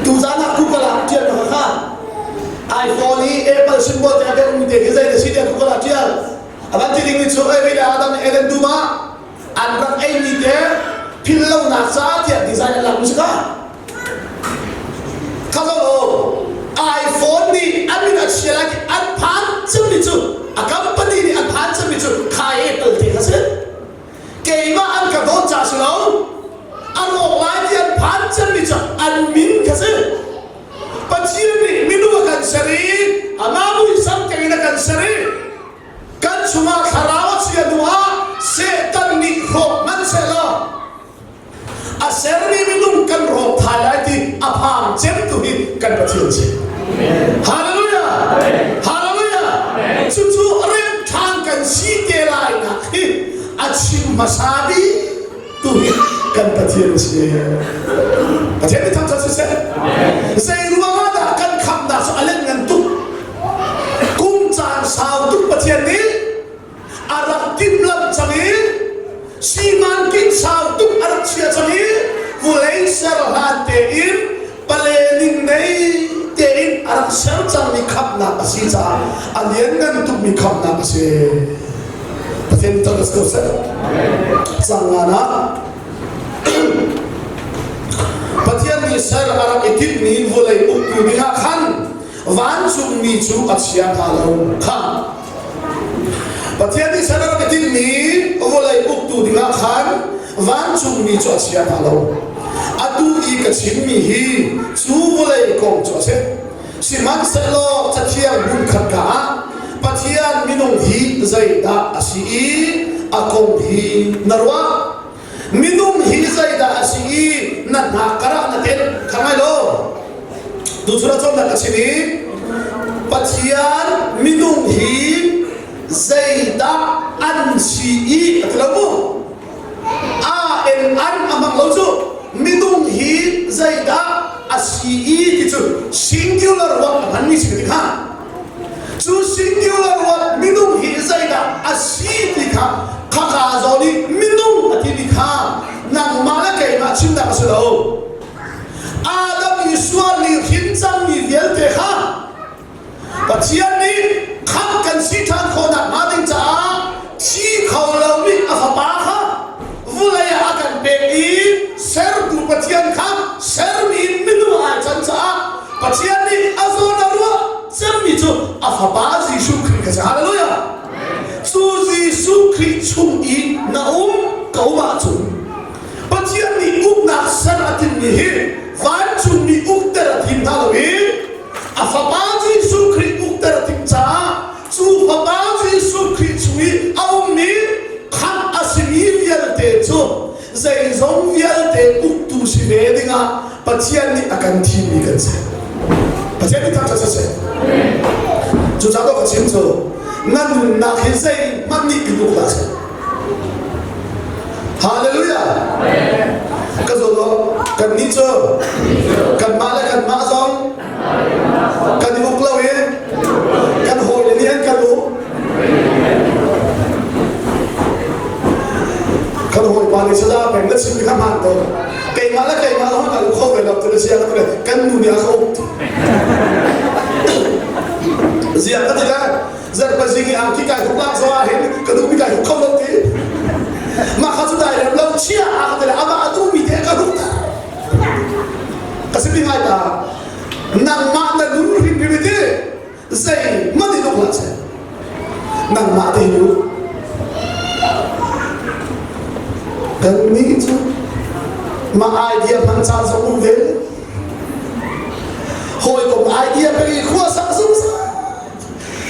tu zan ah Google ah tial na kha iPhone i Apple symbol te a um te khi zei na si tiah Google ah tial avan ti ding mi cu ei le Adam nih Eden dum ah an rak ei mi te philh lonak caah tiah design an lak mi si ka Kha lo iPhone nih an min a chia lai an phan cemmi cu a company nih an phan cemmi cu kha Apple te kha si. Keimah an ka dawt ca si lo. A rawk lai ti an phan cemmi cu an min kha si. Pathian nih minung a kan ser i amah muisam keng in a kan ser i kan chungah thlarau a chia hnu ah Satan nih hrawk hmanh sehlaw A sermi minung kan rawk thai lai ti a phang cemtu hi kan Pathian si. Hallelujah! Hallelujah! Cucu rem ṭhan kan si te lai nak hi a chim hmasa bik tu hi kan Pathian si. Pathian nih thangṭhat siseh. Zei ruang ah dah kan khamhnak cu a let ngan tuk? Kum caan sau tuk Pathian nih a rak timhlamh cang i simanking sau tuk a rak chia cang i vawlei ser hlan tein palening nei tein a rak ser cangmi khamhnak a si caah a lianngan tukmi khamhnak a si. Pathian thang ko seh. Cangan ah Pathian nih ser a rak i timhmi vawlei uktu dingah khan vancungmi cu a chia hna lo kha Pathian nih ser a rak i timhmi vawlei uktu dingah khan vancungmi cu a chia hna lo. Atu i ka chimmi hi cu vawlei kong cu a si. Sihmanhsehlaw Cathiang hmunkhat ka ah Pathian minung hi zeidah a si i a kong hi na ruah? Minung hi zeidah a si i na hna karah na tenh? Kha ngai lo. Tuchun ah cawnnak a chim i Pathian minung hi zeidah an si i a ti lo mu. A en an a hmang lo cu minung hi zeidah a si i ti cu singular word a hmanmi si ka ti kha. Cu singular word minung hi zeidah a si ti kha khaka zawn i minung a timi kha nangmah le keimah chimnak a si lo. Adam i sual nih hrin cangmi vialte kha Pathian nih khamh kan si ṭhan khawh nakhnga ding caah thi kho lomi a fapa kha vulei ah a kan pek i sertu Pathian kha sermi minung ah ai can caah Pathian nih a zawn a ruah cemmi cu a fapa Jesuh Khrih kha si. Hallelujah! Cu Jesuh Khrih chung i na um ka um ahcun Pathian nih uknak ser a timhmi hi vancungmi ukter a thim hna lo i a fapa Jesuh Khrih ukter a timh caah cu fapa Jesuh Khrih chung i a ummi khamh a simi vialte cu zeizong vialte uktu si ve dingah Pathian nih a kan thimmi kan si. Pathian nih thangṭhat siseh. Cucaah ka chim cu na nunnak hi zeihmanh nih in uk hlah seh. Hallelujah. Ka zawn lo kan nih cu kanmah le kanmah zong kan i uk lo i kan hawile nih an kan uk. Kan hawipa nih saza peng na chimmi kha hmaan ko. Keimah le keimah zong kan uk kho ve lo ti sia ka kan nu nih a ka uk. Ziang ka ti le zarhpazing i angki kai huk lak zong ah hin ka duhmi kai huk kho lo ti mah kha cu dai rem lo chia a ka ti le amah a duhmi te ka huk ta ka si pi ngai ta nangmah na nun hrimhrim ti zei man in uk hlah seh nangmah te hi kan nih cu mah idea hman caan zong um ve hawikom idea pek i khua sak zungzal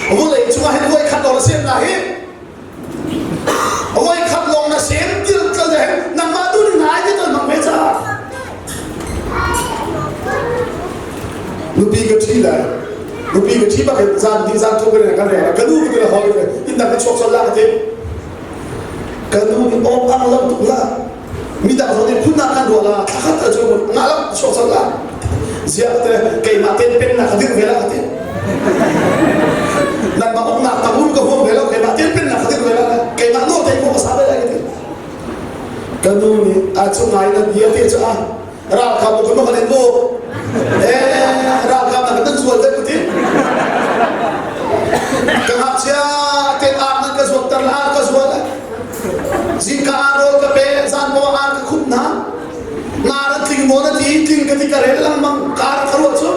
Vawlei cungah hin voi khat lawng na sem na hi. Voi khat lawng na sem til tlal de nangmah tu ning ngai ti ton hmang ve ca. Nupi ka ṭhi lai. Nupi ka ṭhi bak in zan ding zan thum kan kan rel. Ka nu ka ti hoi in dang ka chuak sol la ka ti. Ka nu nih awk ang lam tuk la. Midang zong nih phun kan ruah la thlakhat a cu nga lam chuak sol la. Ziah te keimah ten pennak ka dirh ve la ka ti. Nangmah uknak tam ka huam ve lo keimah ten pennak ka dirh ve la keimah nawl te ko ka sa ve lai ka ti. Ka nu nih a cu ngai na bia te cu a ralkap ka ma kan bu eh ralkap na kan zual te ti. Ka ngakchia ten ar nan ka zuat tar la ar ka zual Zingka ah rawl ka pe zan maw ar ka khup hna nga na tling maw na ti tling ka ti ka rel lengmang ka ar ka ruah cu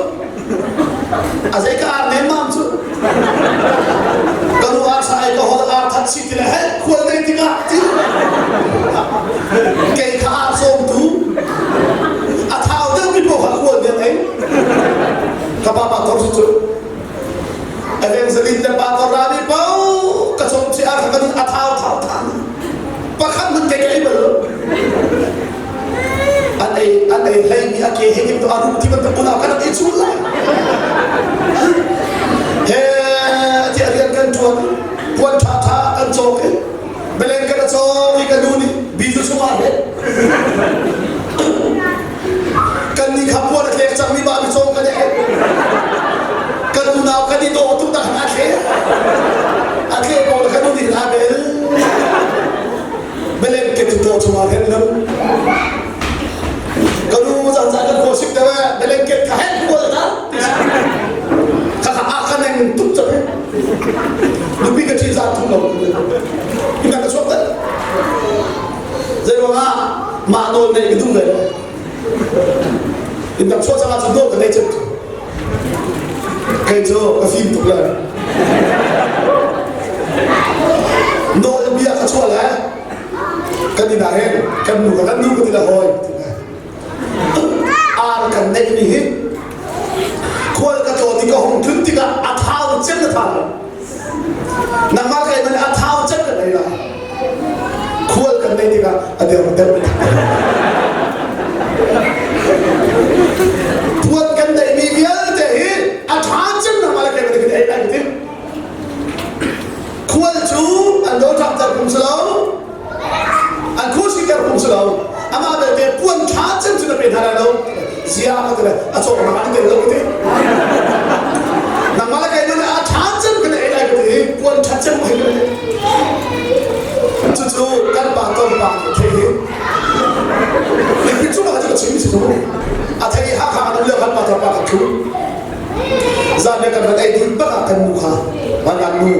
a zei ka ar nemmam cu ka nu ar sa ai ka hol ar that si ti le hel khual nei tikah ti kei kha ar sawm tu a thau deuh mi paoh kha khual biak ei ka pa pa tor cu Evangeline le pa tor rami pau ka chom chi ar kha kan a thau thau than pakhat hmanh kei ka ei bal lo an ei an ei hlei mi a ke he kim to a rum ti bantuk unau kan ei chul lai he ti a rian kan tuan puan tha tha kan cawk i belen kan cawk i ka nu nih bizu chungah he kan ni kha puan a thlek cang mi ba mi cawng kan i kan unau kan i dawh tuk tak a thle a thle ko le kan nih la bel belen ke tu to chungah hen lam ka nu zan zan kan ko sik te belen ke ka hen kual ta ka ka a ka neng tuk chak nupi ka thi za thum lo ina ka chuak ta Zeiruangah mah nawl neih ka duh ve lo. Inn dang chuah cang ahcun nawl ka nei cem. Kei cu ka fim tuk le. Nawl bia ka chuah le kan inn ah hin kan nu ka kan nu ka ti le hawi. Ar kan neih mi hi khual ka tlawn i ka hung tlun tikah a thau cem na thau lo. Nangmah kai man a thau cem kan ei lai. Khual kan neih tikah a der deuh. Puan kan neihmi vialte. ka ti le a cawk nak an tel lo ka ti. Nangmah le kei nun a ṭha cem ka ei lai ka ti puan ṭha cem hei ka ti. Cucu kan pa ton pa nih thei hi. Hi cu ka cu chim si cu. A thei ha kha kan lio kan pa ton pa kan thu. Zan le kan van ei ding bak ah kan nu kha van nu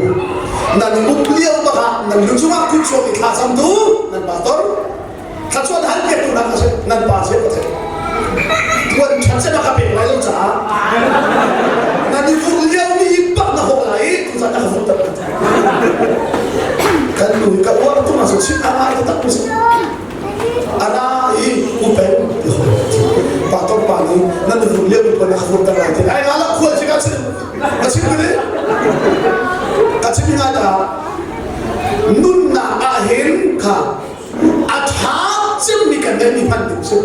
nan um lio bak ah nan lu cungah kut chuak i thla cam tu nan pastor thla hal piak tu nak a si nan pa si ka thei tuan ṭhat se ka pek lai lo caah nan i vur lio mi bak na hawk lai i tu zan na ka vur tak kan nu ka uar tu ma so chim a ngai tak tu si ara i upen ti hoi pa tor pa ni nan vur lio mi pa na ka vur tak lai ti ai ala khual si ka chim ka chim ni ka chim ngai ta nunnak ah hin kha a ṭha cemmi kan ngeihmi hman ding si.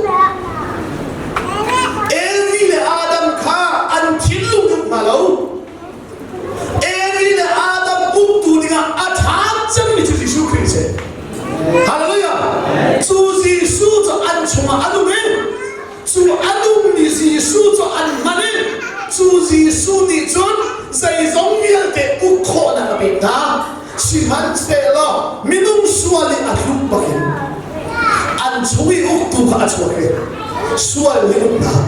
Evi le Adam kha an thinlung uk hna lo. Evi le Adam uktu dingah a ṭha cemmi cu Jesuh Khrih si. Hallelujah! Cu Jesuh cu an chungah a nung i cu a nungmi Jesuh cu an hman i cu Jesuh nih cun zeizong vialte uk khawhnak a pek hna. Sihmanhsehlaw minung sual i a tluk bakin an chung i uktu kha a chuak i sual nih uknak.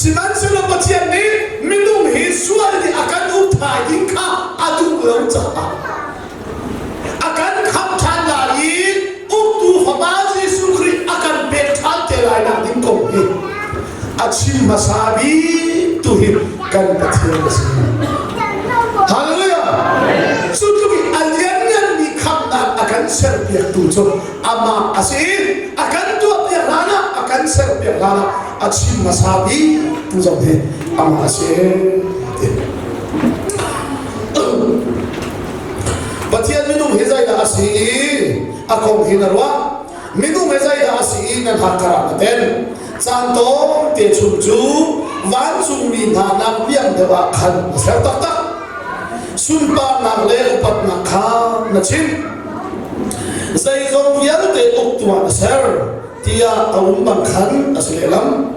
Sihmanhsehlaw Pathian nih minung hi sual nih a kan uk thai ding kha a duh lo caah a kan khamh ṭhan lai i uktu Fapa Jesuh Khrih a kan pek ṭhan te lai nak ding kong hi a chim hmasa bik tu hi kan Pathian a si. Hallelujah! Cu tluk in a liannganmi khamhnak a kan serpiaktu cu amah a si i a kan tuahpiak hlan ah a kan serpiak hlan ah a chim hmasa bik tu zong hi amah a si. Pathian minung hi zeidah a si i a kong hi na ruah? Minung he zeidah a si i nan hakthar ah na tel? Caan tlawmte chung cu vancungmi hna nak piang deuh ah khan na ser taktak. Sunparnak le upatnak kha na chim. Zeizong vialte uktu ah na ser tiah a um bang khan a si lehlam.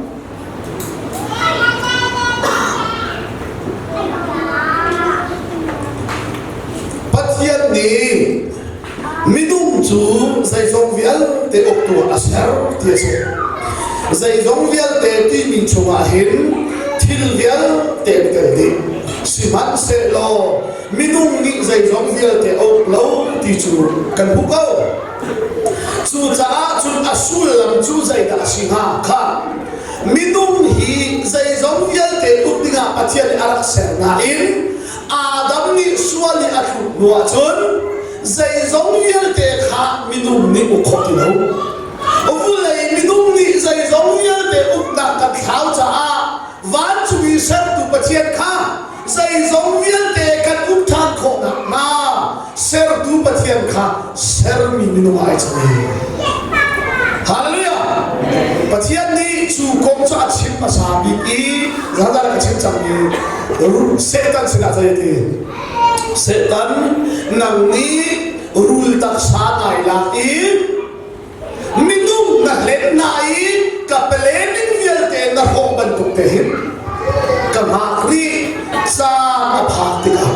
Pathian nih minung cu zeizong vialte uktu ah a ser ti a si. Zeizong vialte timi chungah hin thil vialte an tel dih. Sihmanhsehlaw minung nih zeizong vialte a uk lo ti cu kan hmuh ko. Cucaah cun a sullam cu zeidah a si hnga kha minung hi zeizong vialte uk dingah Pathian nih a rak ser nain Adam nih sual i a tluk hnu ahcun zeizong vialte kha minung nih uk khawh ti lo. Vulei minung nih zeizong vialte uknak kan thlau caah vancung i sertu Pathian kha zeizong vialte kan uk ṭhan khawh nakhnga sertu Pathian kha sermi minung ai cang. Hallelujah! Pathian nih cu kong cu a chim hmasa bik i zahdah ka chim cangmi Satan sinah zei a ti? Satan nang nih rul taksa nai lak i minung na hlen na i ka palening vialte na hrawh bantuk te hin ka hngak rih caan a phak tikah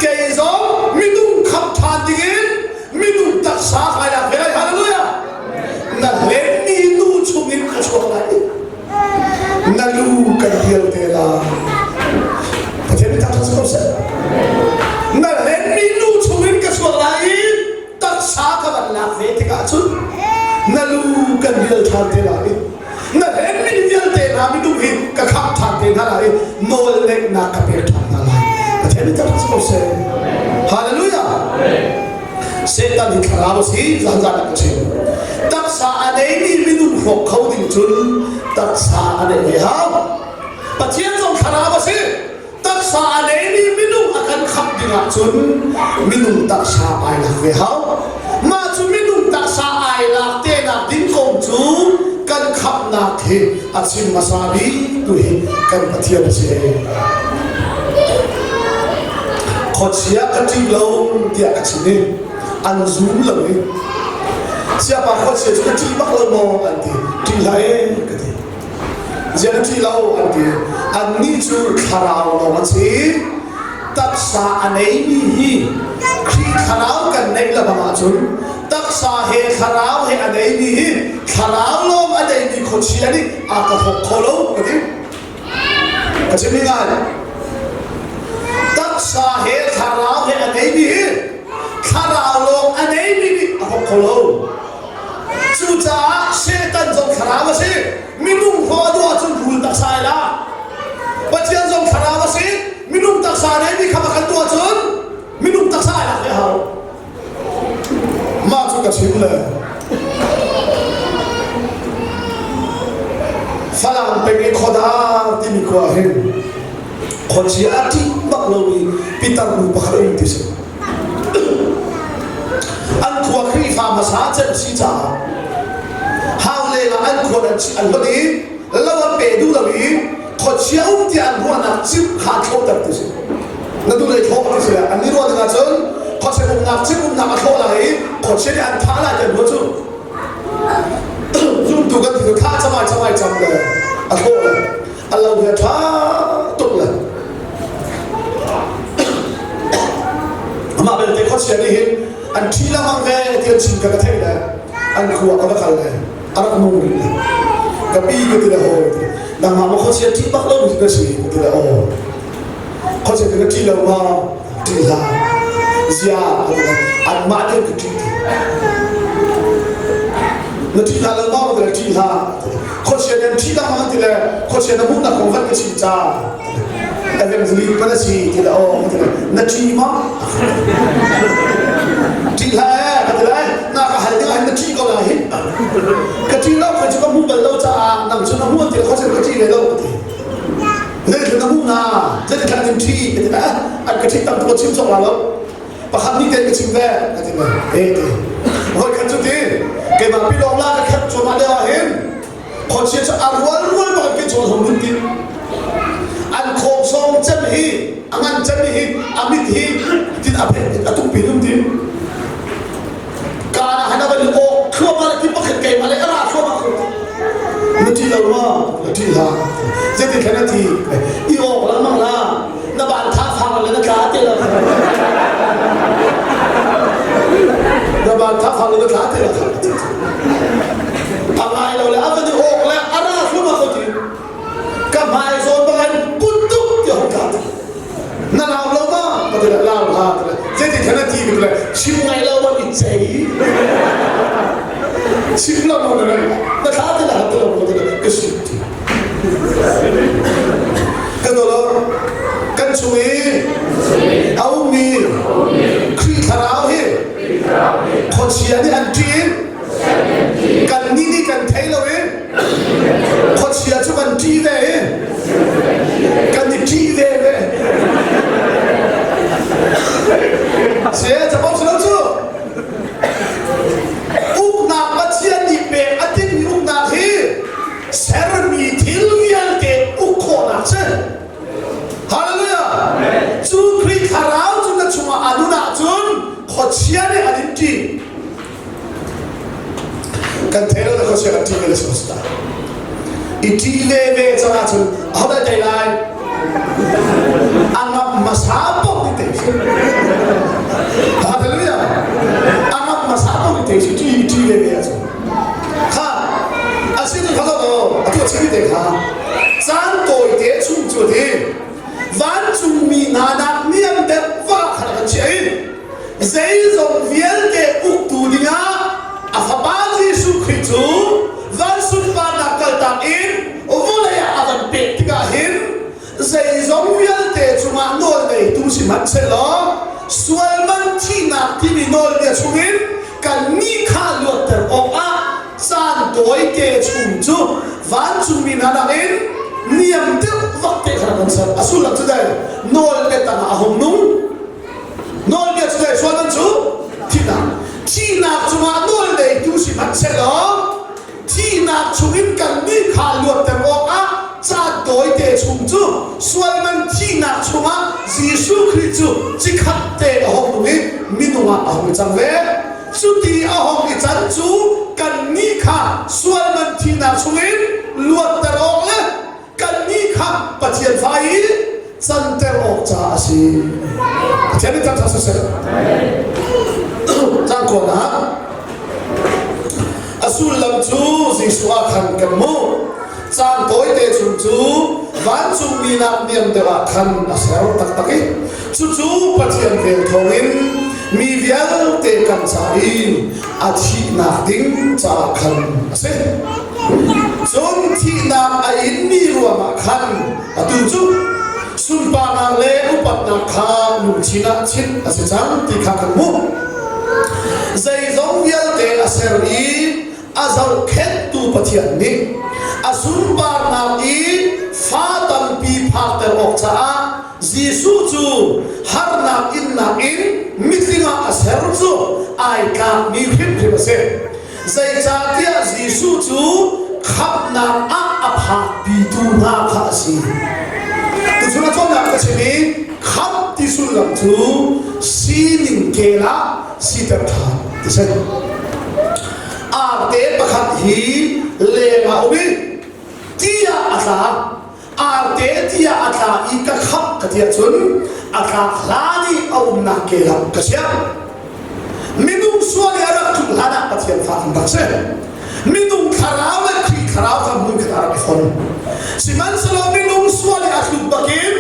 kei zong minung khamh ṭhan dingin minung taksa kai lak ve lai hallelujah na hlenmi nu chungin ka chuak lai na lu kan dial te lai Pathian mi thangṭhat si ko seh na hlenmi nu chungin ka chuak lai i taksa ka van lak ve tikah cun na lu kan rial ṭhan te lai i na hlenmi vialte hna minung hi ka khamh ṭhan te hna lai i nawl neihnak ka pek ṭhan hna lai Pathian mi thangṭhat si ko seh Hallelujah Satan hi thlarau a si zan ah ka chim taksa a neimi minung hrawk kho ding cun taksa a neih ve hau Pathian zong thlarau a si taksa a neimi minung a kan khamh ding ahcun minung taksa ai lak ve hau mah cu minung taksa ai lak te nak ding kong cu kan khamhnak hi a chim hmasa bik tu hi kan Pathian a si khuachia ka ṭih lo tiah ka chim i an zum lo i siapa khuachia cu ka ṭih bak lo maw an ti ṭih hlah e ka ti. Ziah na ṭih lo an ti. Annih cu thlarau lawng an si. Taksa a neimi hi Khrih thlarau kan neih le bang ahcun taksa he thlarau he a neimi hi thlarau lawng a neimi khuachia nih a ka hrawk kho lo ka ti. Ka chim hi ngai. Taksa he thlarau he a neimi hi thlarau lawng a neimi nih a hrawk kho lo. Cucaah Satan zong thlarau a si. Minung hlawh a duh ahcun rul taksa ai la. Pathian zong thlarau a si. Minung taksa neimi kha kan tuah cun minung taksa ai lak ve hau. Mah cu ka chim le Falam peng i Khuadar timi khua ah hin khuachia a ṭih bak lomi pitar nu pakhat a um ti si. An khua Khrihfa hmasa cem si caah hang lengah an khua an an hlonh i lo an pe duh lo i khuachia um tiah an ruahnak cip kha thlawhter ti si. Na duh lei thlawh ti si le an ni ruah dingah cun khuachia umnak cip umnak a thlawh lai i khuachia nih an thah lai ti an ruah cu. Zumtu kan ti cu thah camai camai cam le a thlawh le a lo hi a ṭha tuk le amah belte khuachia nih hin an ṭhi lengmang ve ti an chim ka ka theih le an khua ka va kal le a rak nung rih le ka pi ka ti le hawi ti nangmah maw khuachia ṭih bak lo mi ka si ka ti le aw khuachia ka ṭih lo ma ṭih hlah zia ka ti le anmah nih ka ṭih ti na ṭih hlah lo ma ka ti le ṭih hlah khuachia nih an ṭih lengmang ti le khuachia na hmuhnak kong van ka chim ca evangelist pa na si ti le aw ka ti le na ṭih ma ṭih hlah ee ka ti le na ka hal ding ah na ṭih ko lai hi ka ṭih lo kha cu ka hmu bal lo caah nang cu na hmu ti le khuachia ka ṭih ve lo ka ti zeitluk na hmuh na zeitluk an in ṭih ka ti le an ka ṭih tam tuk ka chim cawk la lo pakhat nih ten ka chim ve ka ti ve eh ti voi khat cu ti keimah pi lawng la ka khat cuahmah lio ah hin khuachia cu a rual rual bak ke chawl hong hun ti an khawng song cem hi a ngan cem hi a mit hi tin a phet a tuk pin um ti kana hana van awk thluahmah le ti pakhat keimah le a ra thluahmah ko na ti lo ma na ti la zeiti khan a ti i awk lengmang la na ban tha fang le na tla te lo na ban tha fang le na tla te lo a ngai lo le a van i awk le a ra thluahmah ko ti ka hmai zawn bangin puttuk ti hong tla na lau lo ma ka ti le lau ha ti le zeiti khan a ti ka ti le chim ngai lo ma i cei chim lo ma na na thla ti la ti lo ma ti le ka sim ti kan lo kan chung i a ummi Khrih thlarau hi khuachia nih an ṭih kan nih nih kan thei lo i khuachia cu kan ṭih ve i kan i ṭih ve ve se capo si lo cu uknak Pathian nih pek a timmi uknak hi sermi thil vialte uk khawhnak si Hallelujah cu Khrih thlarau cu na chungah a nun ahcun khuachia nih an in ṭih kan thei lo na khuachia kan ṭih ve le si ta i ṭih ve ve cang ahcun ahodah tei lai a ngam hmasa paoh nih tei si hallelujah a ngam hmasa paoh nih tei si ṭih i ṭih ve ve ahcun kha a si tu kha lo atu a chim te kha caan tawi te chung cu ti vancungmi hna nak niam deuh va kha kan chiah i zeizong vialte uktu dingah a fapa Jesuh Khrih cu van sunparnak kaltak in vawlei ah a van pek tikah hin zeizong vialte cungah nawl ngeitu si hmanhsehlaw sual man thihnak timi nawlbia chungin kannih kha luatter awkah caan tawite chung cu vancungmi hna nakin niam deuh vak te kha kan ser a sullam cu dai nawlbia tangah a hung nung Nawlbia cu zei sual man cu thihnak. Thihnak cungah nawl neitu si hmanhsehlaw thihnak chungin kannih kha luatter awkah caan tawite chung cu sual man thihnak chungah Jesuh Khrih cu cikhat te a hong nung i minung ah a hung cang ve. Cuti a hong i can cu kannih kha sual man thihnak chungin luatter awk le. kha Pathian fa i canter awk caah a si. Pathian nih thangṭhat siseh. Cang kuanak a sullam cu Jesuh ah khan kan hmuh. Caan tawite chung cu vancungmi nak niam deuh ah khan a ser taktak i cucu Pathian vel thawngin mi vialte kan ca i a thihnak ding caah khan a si. Cun thihnak a inmi ruangah khan atu cu sunparnak le upatnak kha lungthin ah chit a si cang ti kha kan hmuh. Zeizong vialte a ser i a zohkhenhtu Pathian nih a sunparnak i fa tampi phakter awk caah Jesuh cu harnak innak in mitling ah a ser cu ai tlakmi hrimhrim a si. Zeicahtiah Jesuh cu khamhnak ah a phakpitu hna kha a si. Tuchun a cawnnak ka chim i khamh ti sullam cu sining kel ah siter ṭhan ti si. Arte pakhat hi leng ah um i ti ah a tla. Arte ti ah a tla i ka khamh ka ti ahcun a tlak hlan i a umnak kel ah ka siang. Minung sual i a rak tluk hlan ah Pathian fa kan rak si. Minung thlarau le Khrih thlarau kha hmun khat ah rak i fon. Sihmanhsehlaw minung sual i a tluk bakin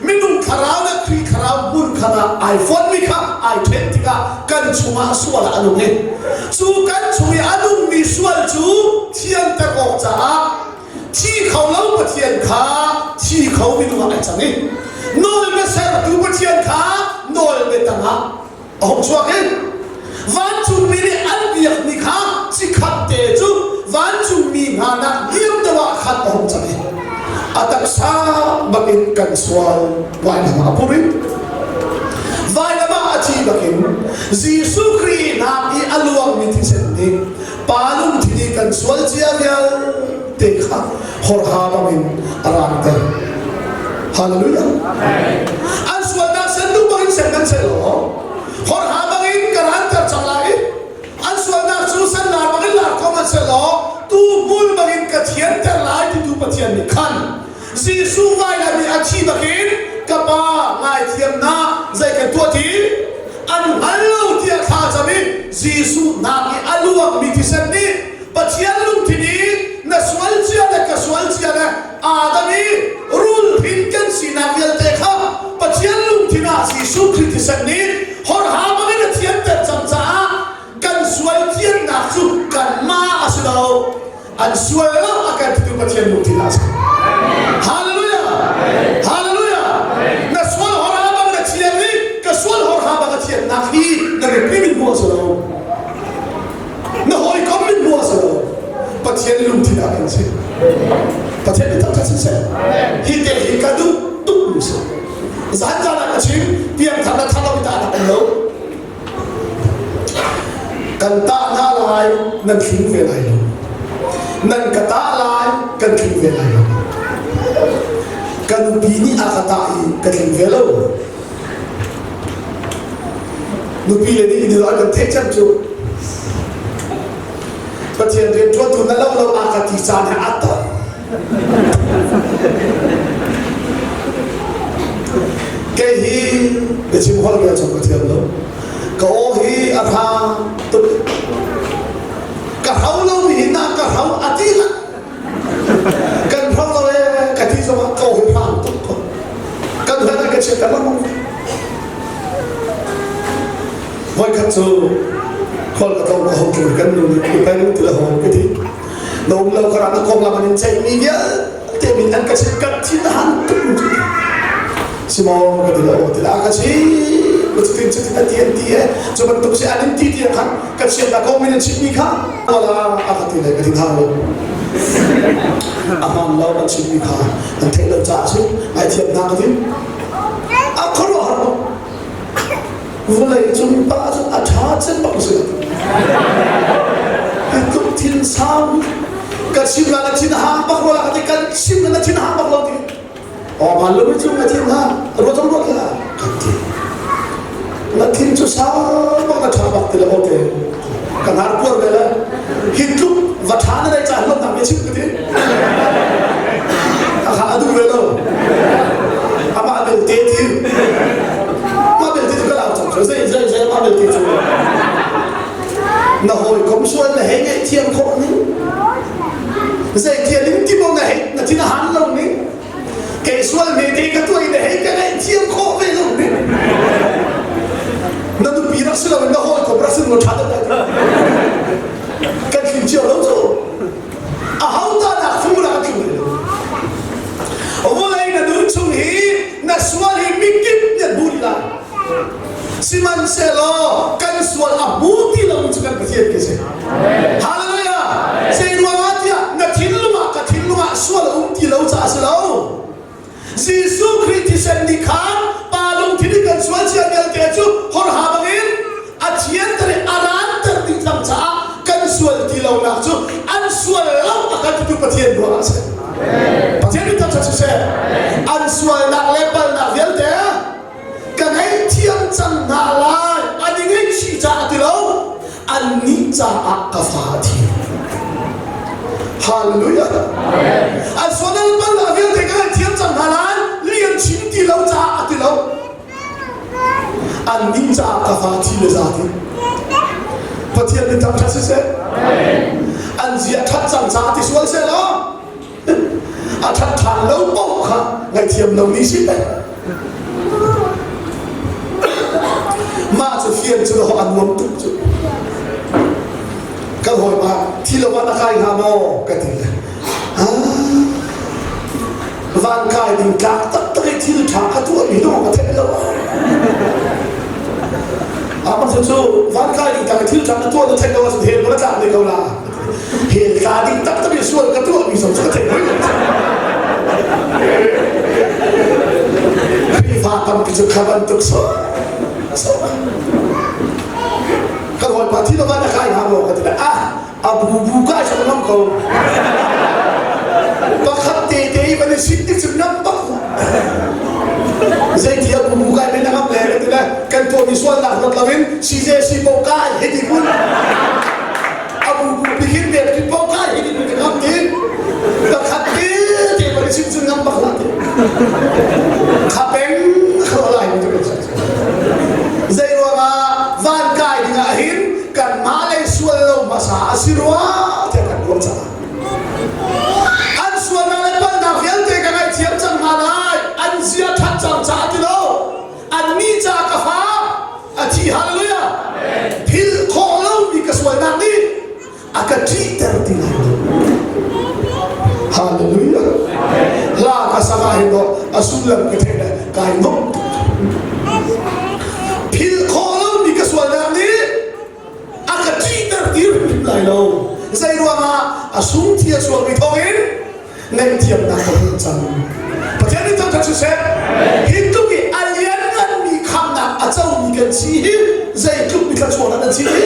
minung thlarau le Khrih thlarau hmun khat ah ai fonmi kha ai ṭhen tikah kan chungah sual ah a nung i cu kan chung i a nungmi sual cu thianter awk caah thi kho lo Pathian kha thi kho minung ah ai cang i nawlbia sertu Pathian kha nawlbia tangah a hung chuak i vancungmi nih an biakmi kha cikhat te cu vancungmi hna nak niam deuh ah khan a hung cang i a taksa bakin kan sual vailam ah a pur i vailam ah a thi bakin Jesuh Khrih hnak i a luangmi thisen nih pa lungthin i kan sual cia vialte kha horha bangin a raangter. Hallelujah. An sualnak sen duh bangin sen kan seh law horha bangin ka raanter cang lai i an sualnak cu sen lar bangin lar ko man seh law tu hmul bangin ka thianter lai titu Pathian nih khan Jesuh vailam i a thi bakin ka pa ngaithiamnak zei kan tuah ti an hngal lo tiah thla cam i Jesuh nak i a luangmi thisen nih Pathian lungthin i na sual cia le ka sual cia le Adam i rul hrin kan sinak vialte kha Pathian lungthin ah Jesuh Khrih thisen nih horha bangin a thianter cang caah kan sual thiannak cu kanmah a si lo an sual lo a kan titu Pathian lungthin ah a si. Hallelujah! Hallelujah! Na sual horha bang na thian i ka sual horha bang a thiannak hi na nupi min hmu a si lo. Na hawikom min hmu a si lo. Pathian lungthin ah kan si. Pathian nih thangṭhat siseh. Hi te hi ka duh tuk mi si. Zan zan ah ka chim, piangthar na thar lo i ta nak lo. Kan tah hna lai, nan tling ve lai lo. Nan ka tah lai, kan tling ve lai lo. Ka nupi nih a ka tah i ka tling ve lo. Nupi le nih idil an kan theih cem cu. Pathian rianṭuantu na lo lo a ka ti caan he a tam. Kei hi biachim holh bia chung ka thiam lo. Ka aw hi a hra tuk. Ka hro lo mi hi na ka hro a ti la. Kan hro lo e ka ti zong ah ka aw hi hram tuk ko. Kan hlan ka chiat ka lang. Voikhat cu khual ka tlawng ka hong tlun kan nu nih upai nu ti le hong ka ti. Na um lo karah na konglam an in ceihmi vialte min an ka chim kan thin a han tuk mu cu simaw ka ti lo ti la ka chi cutin cutin a ti an ti e cu bantuk si an in ti ti khan ka chiat na kong min an chimmi kha wala a ka ti le ka ti hna lo a hman lo an chimmi kha an theih lo caah si ai thiam hna ka ti a khuaruahhar Vawlei cung pa cu a ṭha cem bak si. Hi tluk thin sau ka chim la na thin hang bak rua ka ti kan chim la na thin hang bak lo ti. Aw man lo mi cu na thin ha ruat zong ruat la kan ti. Na thin cu sau bak na ṭha bak ti le ote. Ka hnar puar ve le hi tluk va ṭha na nei ca hlon nak me chim ka ti. Akha a duh ve lo. thin a han lo ning. Kei sual me te ka tuai na hei ka ngaihthiam khawh ve lo ning. Na nupi rak si lo in na hawikom rak si lo ṭha deuh lai. Kan tling cio lo cu. A ho ta nak fu la kan tling lo. Vawlei na nun chung hi na sual hi mikip nih an hmu dih lai. Sihmanhsehlaw kan sual a hmu ti lo cu kan Pathian khi si. Hallelujah! Zei ruangah tiah na thinlung ah ka thinlung ah sual a um ti lo caah a si lo. Jesuh Khrih thisen nih khan pa lungthin in kan sual cia vialte cu horha bangin a thianter i a ranter dih cang caah kan sual ti lonak cu an sual lo a kan titu Pathian ruangah a si. Pathian nih thangṭhat siseh. An sualnak le palnak vialte ka ngaihthiam cang hna lai an i ngaihchih caah ti lo annih caah ka fa a thi hallelujah an sual bal vialte ka ngaihthiam cang hna lai lian chin ti lo caah a ti lo annih caah ka fa thi le za ti Pathian min thangṭhat siseh an zia ṭhat cang caah ti sual seh law a ṭhat ṭhan lo paoh kha ngaihthiam lo ni si peng mah cu fian cu a nuam tuk cu kan hawipa thi lo ah na kai hnga maw ka ti le van kai ding tlak taktak i thil ṭha ka tuahmi lawng ka theih lo ah cu cu van kai ding tlak i thil ṭha ka tuah na theih lo ahcun hell na tlak ne ko la Hell tla ding taktak in sual ka tuahmi zong cu ka theih hoi lo. Khrihfa tampi cu kha bantuk so so kan hawipa thi lo na kai hnga maw ka ti ah a bu bu kai sang ngam ko pakhat te te i van i sit tik cu nam bak zeiti a bu bu kai men na ngam le ka ti le kan tuahmi sualnak ruat loin CJC po kai hei ti kun a bu bu pikin ve ti po kai hi ti ngam ti pakhat te te pa chim cun ngam bak la ti kha peng kho lai mi tu zei ruangah van kai ding ah hin kan mah lei sual lo hmasa a si rua tiah kan ruah caah an sualnak le palhnak vialte ka ngaihthiam cang hna lai an zia that cang caah ti lo annih caah ka fa a thi hallelujah philh khawh lomi ka sualnak nih a ka ṭihter ti lai lo hallelujah hla ka sak ah hin a sullam ka theih le kai nuamh tuk philh khawh lomi ka sualnak nih a ka ṭihter ti hrim lai lo zei ruangah a sung thi a sualmi thawngin ngaihthiamnak ka hmuh cang. Pathian nih thangṭhat siseh. Hi tluk i a liannganmi khamhnak a comi kan si hi zeitluk mi thluachuahnak an si hi.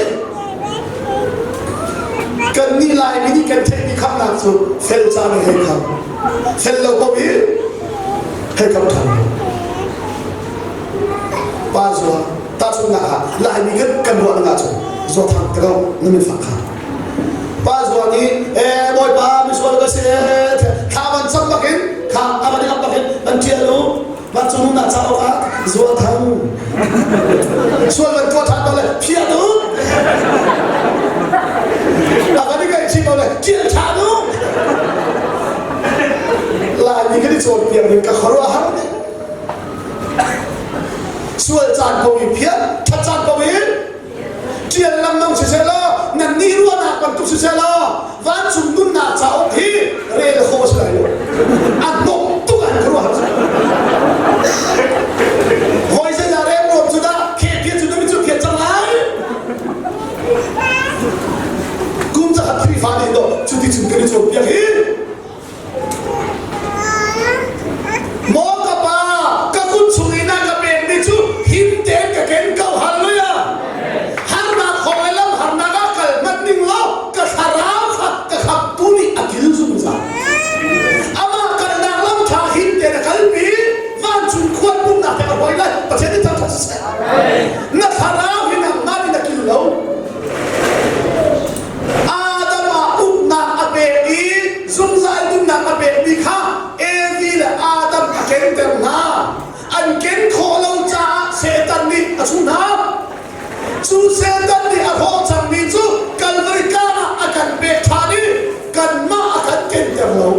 Kannih Laimi nih kan theihmi khamhnak cu fel caan in hei kham. Fel lo ko i hei kham ṭhan. Pa zua tahchunhnak ah Laimi kan kan ruah ning ahcun zua thang te ko na min fak kha. Pa zuan i ee bawipa misual ka si thla van cam bakin kha a van i ap bakin van ṭial u vancung nunnak cauk ah zua thang sual van tuah ṭhan ko le phiat u a van i ngaihchih ko le ṭial ṭhan u Laimi kan i cawnpiak ning ka khuaruahhar nih sual caan ko i phiat ṭhat caan ko i ṭial lengmang siseh law nannih ruahnak bantuk siseh law vancung nunnak cauk hi rel khawh a si lai lo a hnawm tuk an khuaruah hawi zeidah rem ruam cu dah kheh cu na cu phiat cang lai kum zakhat Khrihfa nih dawh cuti cun kan i cawnpiak hi Maw ka pa, ka kut chung i na ka pekmi cu him tein ka ken ko. Hallelujah! Harnak khong le lam harnak ah kal hmanh ning law ka thlarau kha ka khamtu nih a kil zungzal. Amah kalnak lam ṭha him tein a kalpi, vancung khual pumnak he a hoi lai. Pathian nih thangṭhat siseh. Na thlarau hi nangmah nih na kil lo. Adam ah uknak a pek i zungzal nunnak a pekmi kha Evi le Adam a kenter hna. An ken khawh lo caah Satan nih a chuh hna. Cu Satan nih a hrawh cangmi cu Kalvari tlang ah a kan pek ṭhan i kanmah a kan kenter lo.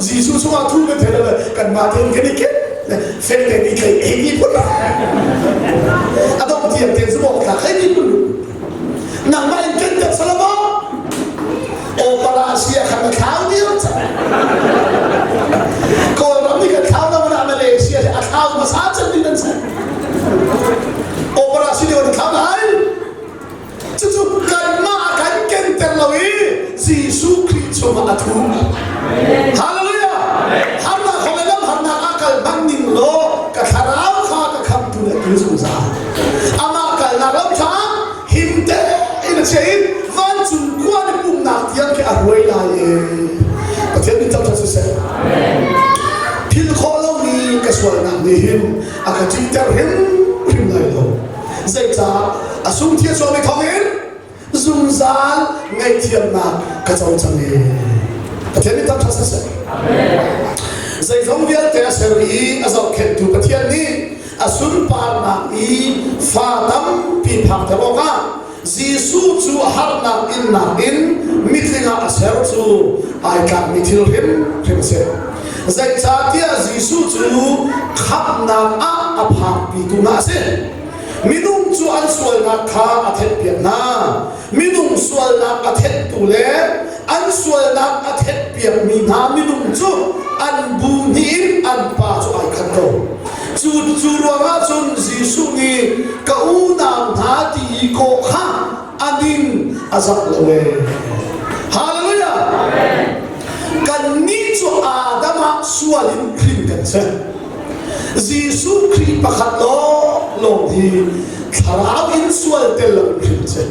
Jesuh chungah thu kan thei lo kanmah tein kan i ken fek tein i tlei ei ti phun a dong tiang tein zumh awk tlak hei ti phun nangmah in ken deuh salamo operasia khan na thlau diam cang Kawlram nih kan thlau na mana Malaysia a thlau hmasa cem ding nan si operasi nih na thlau lai Cucu kanmah a kan kenter lo i Jesuh Khrih chungah a thu. Hallelujah! Harnak kong le lam harnak ah kal hmang ning law ka thlarau kha ka khamtu le tu zungzal. Amah kalnak lam kha him tein a chia in vancung khua ni pumnak tiang khi a ruai lai e. Pathian min thangṭhat siseh. Philh khawh lomi ka sualnak nih hin a ka ṭihter hrimhrim lai lo. Zeicah a sung thil sualmi thawngin zungzal ngaihthiamnak ka co cang i Pathian nih thangṭhat siseh. Zeizong vialte a ser i a zohkhenhtu Pathian nih a sunparnak i fa tampi phakter awkah Jesuh cu harnak innak in mitling ah a ser cu ai tlakmi thil hrimhrim a si. Zeicahtiah Jesuh cu khamhnak ah a phakpitu hna a si. Minung cu an sualnak kha a thenhpiak hna. Minung sualnak a thenhtu le an sualnak a thenhpiakmi hna minung cu an bu hnih in an pa cu ai khat ko. Cu cu ruangah cun Jesuh nih ka unau hna ti i kawh kha a ning a zak lo ee. Hallelujah! Kannih cu Adam ah sual in hrin kan si. Jesuh Khrih pakhat lawnglawng hi thlarau in sual tel lo in hrin a si.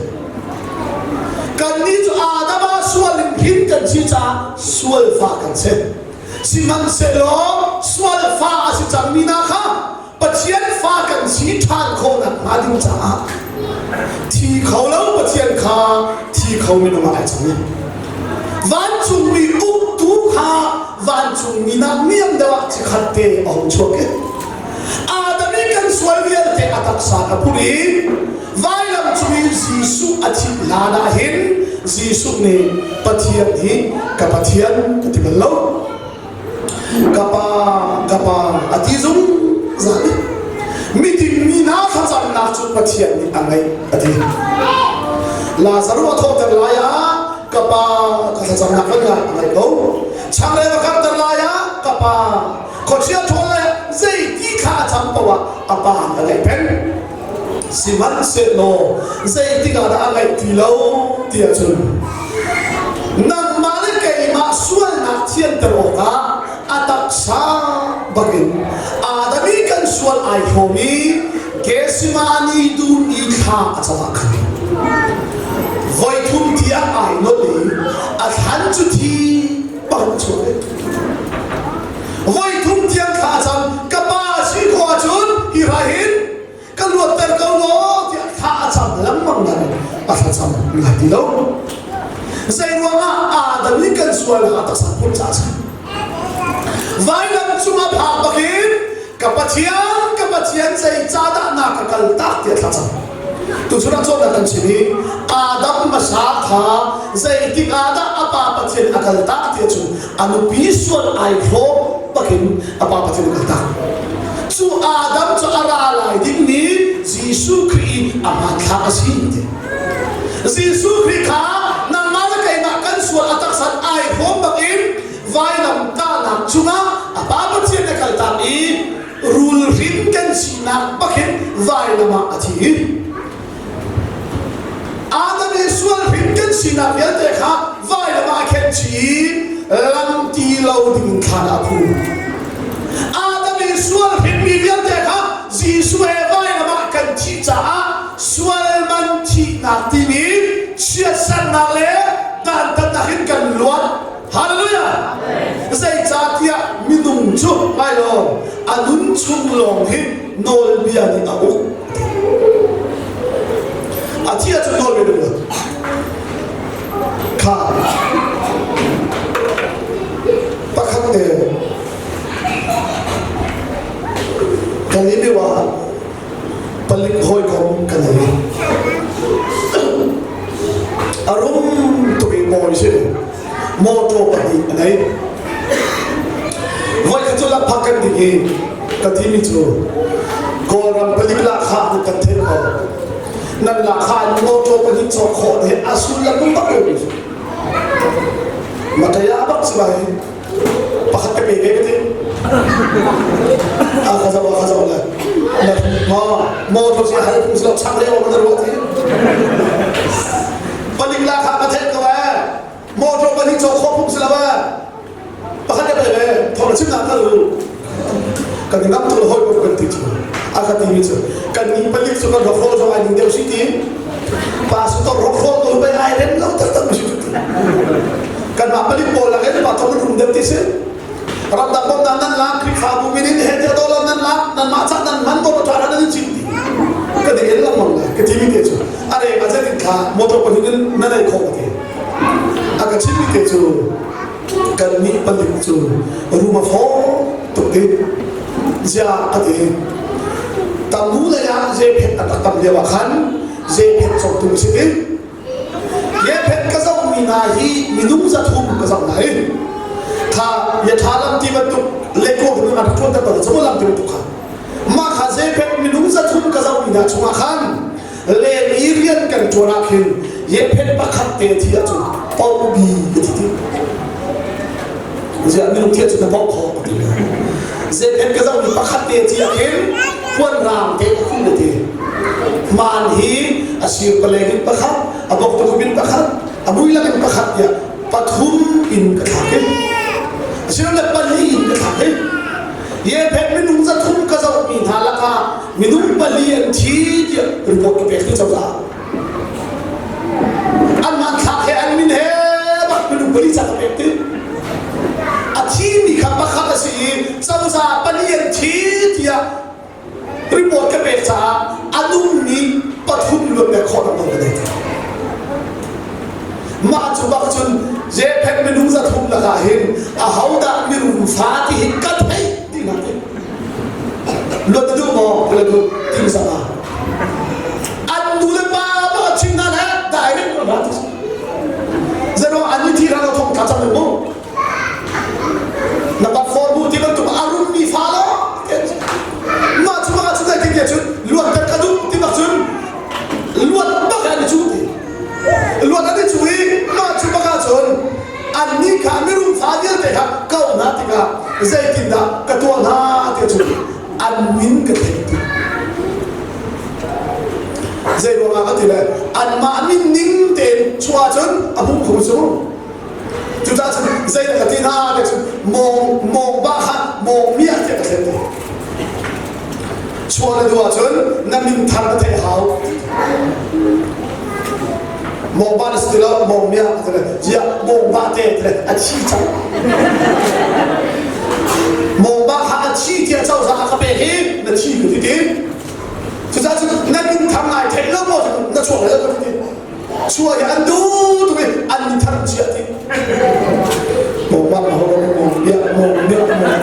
Kannih cu Adam ah sual in hrin kan si caah sual fa kan si. Sihmanhsehlaw sual fa a si cangmi hna kha Pathian fa kan si ṭhan khawh nakhnga ding caah thi kho lo Pathian kha thi kho minung ah ai cang. Vancungmi uktu kha vancungmi nak niam deuh ah chikkhat te a hung chuak i Adam i kan sual vialte a taksa ka phur i vailam cung i Jesuh a thih hlan ah hin Jesuh nih Pathian hi ka Pathian ka ti bal lo ka pa ka pa a ti zungzal i miding mi hna thlacamnak cu Pathian nih a ngaih a ti. Lazarus a thawhter lai ah ka pa ka thlacamnak van ngai a ngaih ko. Changreu a karter lai ah ka pa khuachia ṭhawl lai ah zeiti thla a cam paoh ah a pa a ngaih peng. Sihmanhsehlaw zeitik ah dah a ngaih ti lo ti ahcun nangmah le keimah sualnak thianter awkah a taksa bakin Adam i kan sual ai hrawm i Gethsemane dum i thla a cam ah khan voi thum tiang ai nolh i a thlan cu thi bang chuak in voi thum tiang thla a cam ka pa si khawh ahcun hi hra hin ka luatter ko law tiah thla a cam lengmang nain a thlacam ngai ti lo. Zei ruangah Adam nih kan sual a taksa phun caah a si. Vailam cungah phak bakin ka Pathian, ka Pathian zeicahdah na ka kal tak tiah thlacam. Tuchun ah cawnnak kan chim i Adam hmasa kha zeitik ah dah a pa Pathian a kal tak tiah cun a nupi sual ai hlawm bakin a pa Pathian a kal tak. Cu Adam cu a ra lai dingmi Jesuh Khrih i a hmanthlak a si ti. Jesuh Khrih kha nangmah le keimah kan sual a taksa ai hrawm bakin vailam tahnak cungah a Pa Pathian a kaltak i rulhrin kan sinak bakin vailam ah a thi. Adam i sualhrin kan sinak vialte kha vailam ah a khenh chih i lam ti lo dingin thlan ah a phu. Adam i sualhrinmi vialte kha Jesuh he vailam ah kan thih caah sual man thihnak timi chiatsernak le dantatnak in kan luat. Hallelujah! Zeicahtiah minung cu ngai law a nun chung lawng hi nawlbia nih a uk. A thi ahcun nawlbia nih a uk. Kha pakhat te kan i lio ah palik hawikom kan nei. A rum tuk i bawi si. Mawṭaw pahnih a nei. i ka timi cu Kawlram palik lahkhah nih kan theih ko. Nan lahkhah in motor pahnih cawk khawh hi a sullam bak lo. Mataya bak si bai pakhat ka pe ve ka ti. A ka zoh a ka zoh le ma motor si hal phung si lo chang le ka ruah ti. Palik lahkhah ka theih ko eh. Motor pahnih cawk khawh phung si lo eh. Pakhat ka pe ve thawng chimnak ka lu kan ngam tuk hoi ko kan ti cu a ka ti mi cu kan ni palik cu kan rokhol zong ai ning deuh si ti pastor rokhol to bai ai rem lo tak tak si kan mah palik pawl lak in pa thong rum deuh ti si ramdang bom nan nan lak Khrihfabu min in he tia dollar nan lak nan mah ca nan man bo ta nan in chin ti ka ding in lang mang ka ti mi te cu are a zetin kha motor pahnih in nan ei kho ti a ka chim mi te cu kannih palik cu rum a faw tuk ti ziah ka ti tamu lei ah zephet a rak tam lio ah khan zephet cawktu si ti zephet ka zohmi hna hi minung 300 ka zoh hna i kha yatha lam ti bantuk leko ding an rak ṭuan ter to lam ti bantuk kha mah kha zephet minung 300 ka zohmi hna chungah khan leng i rian kan ṭuan ah khin yephet pakhat te thi ahcun poh bi ka ti ti ziah minung thi ahcun na poh khawh ka ti zephet ka zoh mi pakhat te thi ah khin puan raang te ka khum ti man hi a sir paleng in pakhat a bok tukum in pakhat a mui lak in pakhat tiah pathum in ka thlak i asilole pali in ka thlak i yephet minung 300 ka zoh mi hna lakah minung pali an thi tiah report ka pek tu cozah an hmanthlak he an min he bak minung pali ca ka pek ti a thi mi kha pakhat a si i cozah pali an thi tiah report ka pek caah a nungmi pathum luat pek khawh nak nawl ka nei mah cu bak cun Jephet minung 300 lakah hin ahodah mirum fa ti hi ka theih ti hna ti Luat na duh maw? Ka duh. Ti sama. An nu le pa bak chim hna le direct na ra ti. Zero an ni thi ra lo thong tla cang mu. Na pa for bu ti bantuk a rum mi fa lo. Mah cu bak cun ti ti cun luat ka duh ti bak cun luat bak an cu ti. Luat an cu i mah cu bak cun annih kha mirum fa vialte kha ko hna tikah zeitindah ka tuah hna ti cu an min ka theih ti zei ruangah ka ti le anmah min ning tein chuah cun a hmuh kho cu cucaah cun zeidah ka ti hna ti cun mawng mawng ba kha mawng miah tiah ka thlen ti chuah na duh ahcun na min thar na theih hau Mawngba na si ti lo mawngmia a ti le ziah mawngba te ti le a thi cang mawngba kha a thi tiah cozah a ka pek hi na thi ka ti ti cucaah cun na min thar nai theih lo maw na chuak lai lo ka ti ti chuah hi an duh tuk i an min thar chia ti mawngba ma ho mawngmia mawngmia mawngmia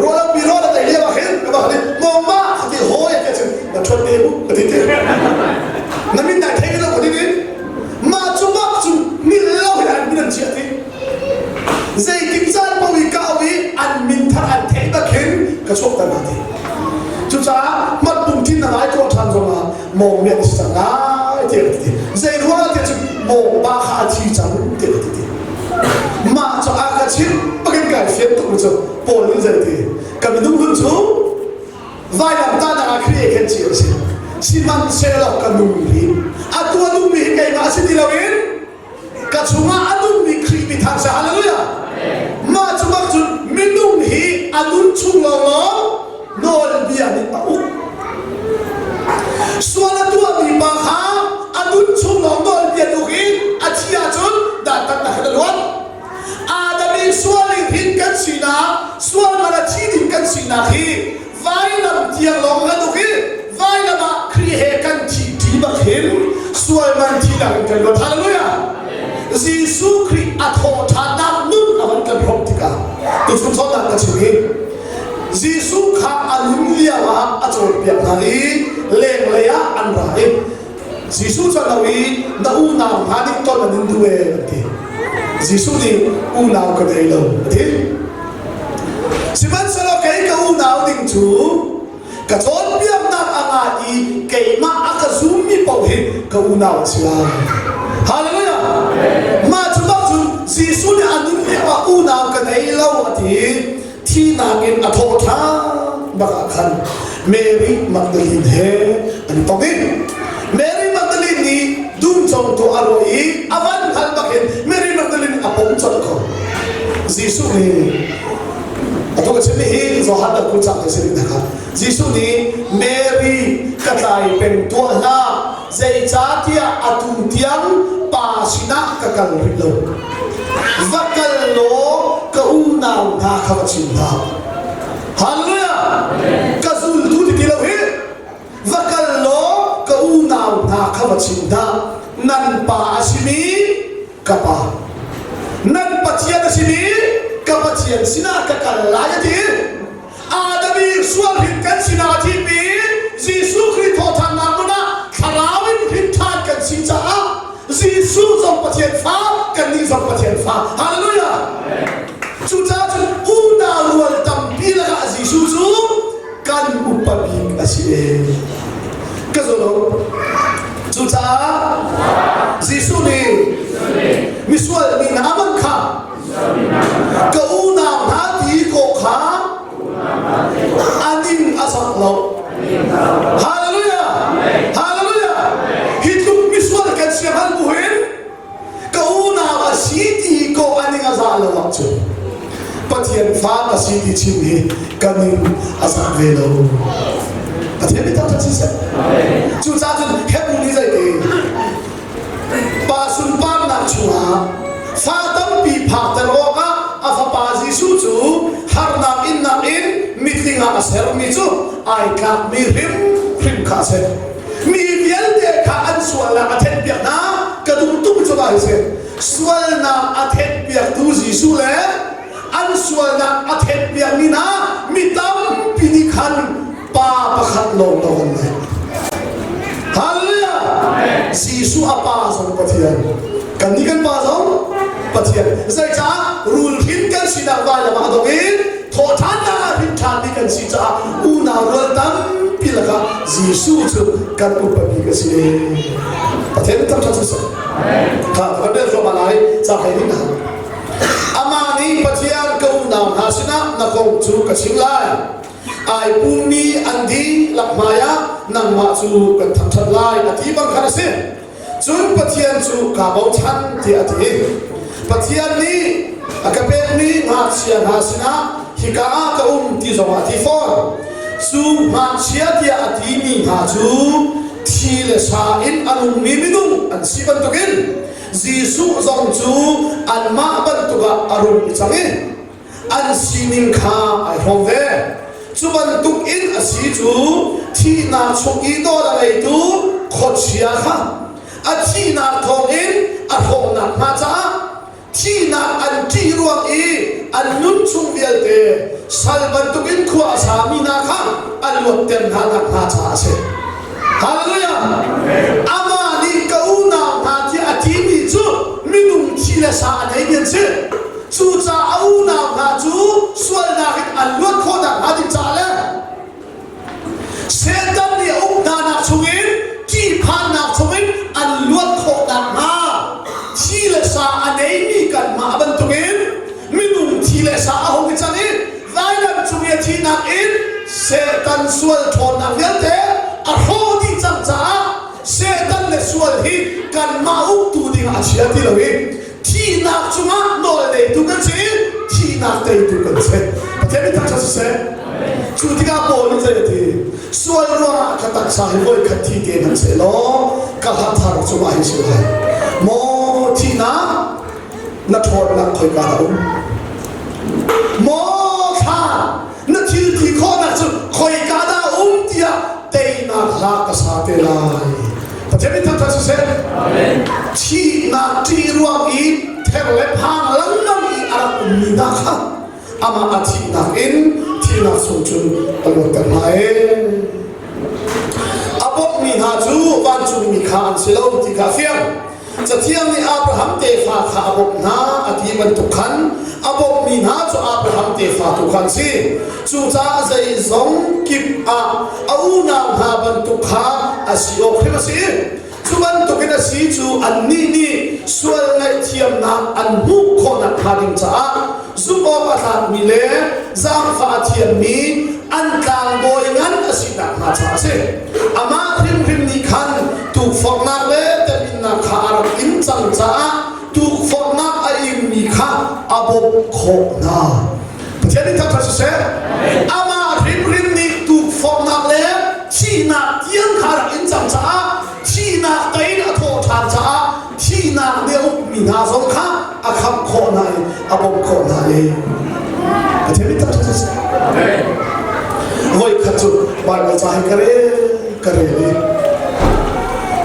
ruah pi ruah na tei lio ah hin ka bak mawngba ka ti hawi ka cun na ṭhuat te mu ka ti te na min dai thei lo ka ti mah cu bak cu min lo hin an min an chiah ti zeitik caan paoh i ka au i an min thar an theih bak hin ka chuak ter hna ti cucaah mat pungthin na ngai tuah ṭhan zongah mawng mian si cang lai tiah ka ti zei ruangah tiah cun mawng pa kha a thi cang tiah ka ti ti mah cu a ka chim bakin kai fian tuk cu Paul nih zei ti ka minung hun cu Vailamtahnak ah Khrih he khen cio a si. Sihmanhsehlaw ka nung rih. A tu a nungmi hi keimah si ti loin ka chungah a nungmi Khrih mi thang seh. Hallelujah. Mah cu bak cun minung hi a nun chung lawnglawng nawlbia nih a uk. Sual a tuahmi pa kha a nun chung lawng nawlbia uk in a thi ahcun dantatnak in a luat. Adam i sual in hin kan sinak, sual man a thi ding kan sinak hi vailam tiang lawng kan uk i vailam ah Khrih he kan thi ṭi bak hin sual man thinak in kan luat. Hallelujah! Jesuh Khrih a thawhṭhannak nun a van kan hrawmh tikah tuchun cawnnak ka chim hi Jesuh kha a nun lio ah a cawnpiak hna i lenglei ah an ra i Jesuh cu a lo i na unau hna nih ton an in duh ee an ti. Jesuh nih unau ka nei lo a ti. Sihmanhsehlaw kei ka unau ding cu ka cawnpiaknak a ngah i keimah a ka zummi paoh hi ka unau an si lai. Hallelujah! Mah cu bak cun Jesuh nih a nun lio ah unau ka nei lo a ti i thihnak in a thawh ṭhan bak ah khan Mary Magdalene he an tong i Mary Magdalene nih dum congtu a ruah i a van hngalh bak in Mary Magdalene a pom colh ko. Jesuh nih atu ka chimmi hi Johan dal kul cang si rih hna Jesuh nih Mary ka tlai peng tuah hlah zeicahtiah atu tiang pa sinah ka kal rih lo va kal law ka unau hna kha va chim hna Hallelujah ka zultu ti ti lo hi va kal law ka unau hna kha va chim hna nan pa a simi ka pa nan Pathian a simi ka Pathian sinah ka kal lai a ti Adam i sual hrin kan sinah a thimi Jesuh Khrih thawhthannak nun ah thlarau in hrin ṭhan kan si caah Jesuh zong Pathian fa kannih zong Pathian fa hallelujah cucaah cun unau rual tampi lakah Jesuh cu kan upa bik a si e ka zo cucaah Jesuh nih misual mi hna man kha ka unau hna ti kawh kha a ning a zak lo hallelujah hallelujah hi tluk misual kan siam hal buhin ka unau a si ti ko a ning a zah lo ahcun Pathian fa a si ti chim hi ka ning a zah ve lo Pathian mi thangṭhat si seh cucaah cun Hebrew nih zei pa sunparnak chungah fa tampi phakter awkah a fapa Jesuh cu harnak innak in mitling ah a sermi cu ai tlakmi hrimhrim kha a si Mi vialte kha an sualnak a thenhpiak hna. Ka duh tuk cu hi si. Sualnak a thenhpiaktu Jesuh le an sualnak a thenhpiakmi hna mi tampi nih khan pa pakhat lawnglawng an nei. Hallelujah! Jesuh a pa zong Pathian. Kannih kan pa zong Pathian. Zeicah rul hrin kan sinak vailam ah a dong i thawhṭhannak ah hrin ṭhanmi kan si caah unau rual tampi lakah Jesuh cu kan upa bik a si. Pathian thangṭhat siseh. Kha kan rel thluahmah lai ca hlei ding hna. Amah nih Pathian ka unau hna sinah na kong cu ka chim lai. Ai pummi an dihlak hmaiah nangmah cu kan thangṭhat lai a ti bang khan a si. Cun Pathian cu kaa bochan tiah a ti. Pathian nih a ka pekmi ngakchia hna sinah hika ah ka um ti zongah a ti fawn. Cu ngakchia tiah a timi hna cu thi le sa in a nungmi minung an si bantukin Jesuh zong cu anmah bantuk ah a rung i cang i an sining kha ai hrawm ve. Cu bantuk in a si cu thihnak chung i nawl a ngeitu khuachia kha a thihnak thawngin a hrawhnak hnga caah thihnak an ṭih ruang i an nun chung vialte sal bantukin khua a sami hna kha a luatter hna nakhnga caah a si. Hallelujah! Amah nih ka unau hna tiah a timi cu minung thi le sa a neimi an si. Cucaah a unau hna cu sualnak in an luat khawh nakhnga ding caah le Satan nih a uk hnanak chungin ṭihphannak chungin an luat khawh nakhnga thi le sa a neimi kanmah bantukin minung thi le sa a hung i cang i vailam cung i a thihnak in Satan sual ṭhawnnak vialte a hrawh dih cang caah Satan le sual hi kanmah uktu dingah a chia ti lo i thihnak cungah nawl neitu kan si thihnak teitu kan si Pathian min thangṭhat siseh cu tikah Paul nih zei a ti sual ruangah ka taksa hi voi khat thi te hmanh seh law ka hathar cungah hi si lai maw thihnak na ṭhawnnak khoika dah um maw thla na thil ti khawhnak cu khoika dah um tiah teinak hla ka sa te lai Pathian min thangṭhat siseh thihnak ṭih ruang i ther le phang lengmang i a rak ummi hna kha amah a thihnak in thihnak chung cun a luatter hna e a bawmhmi hna cu vancungmi kha an si lo ti kha a fiang Cathiang nih Abraham tefa kha a bawmh hna a ti. bantuk khan a bawmhmi hna cu Abraham tefa tu kha an si. Cucaah zeizong kip ah a unau hna bantuk kha a si awk hrim a si. Cu bantukin a si cu annih nih sual ngaihthiamnak an hmuh khawh nakhnga ding caah zumh awk a tlakmi le zaangfah a thiammi an tlangbawi ngan a si nakhnga caah a si. Amah hrimhrim nih khan tukforhnak le teminnak kha a rak in cang caah tukforhnak a inmi kha a bawmh khawh hna. Pathian nih thangṭhat siseh. Amah hrimhrim nih tukforhnak le thihnak tiang kha rak in cang caah thihnak tei in a thawh ṭhan caah thihnak nih a ukmi hna zong kha a khamh khawh hna i a bawmh khawh hna i Pathian nih thangṭhat siseh. Voi khat cu Baibal ca hi ka rel ka rel i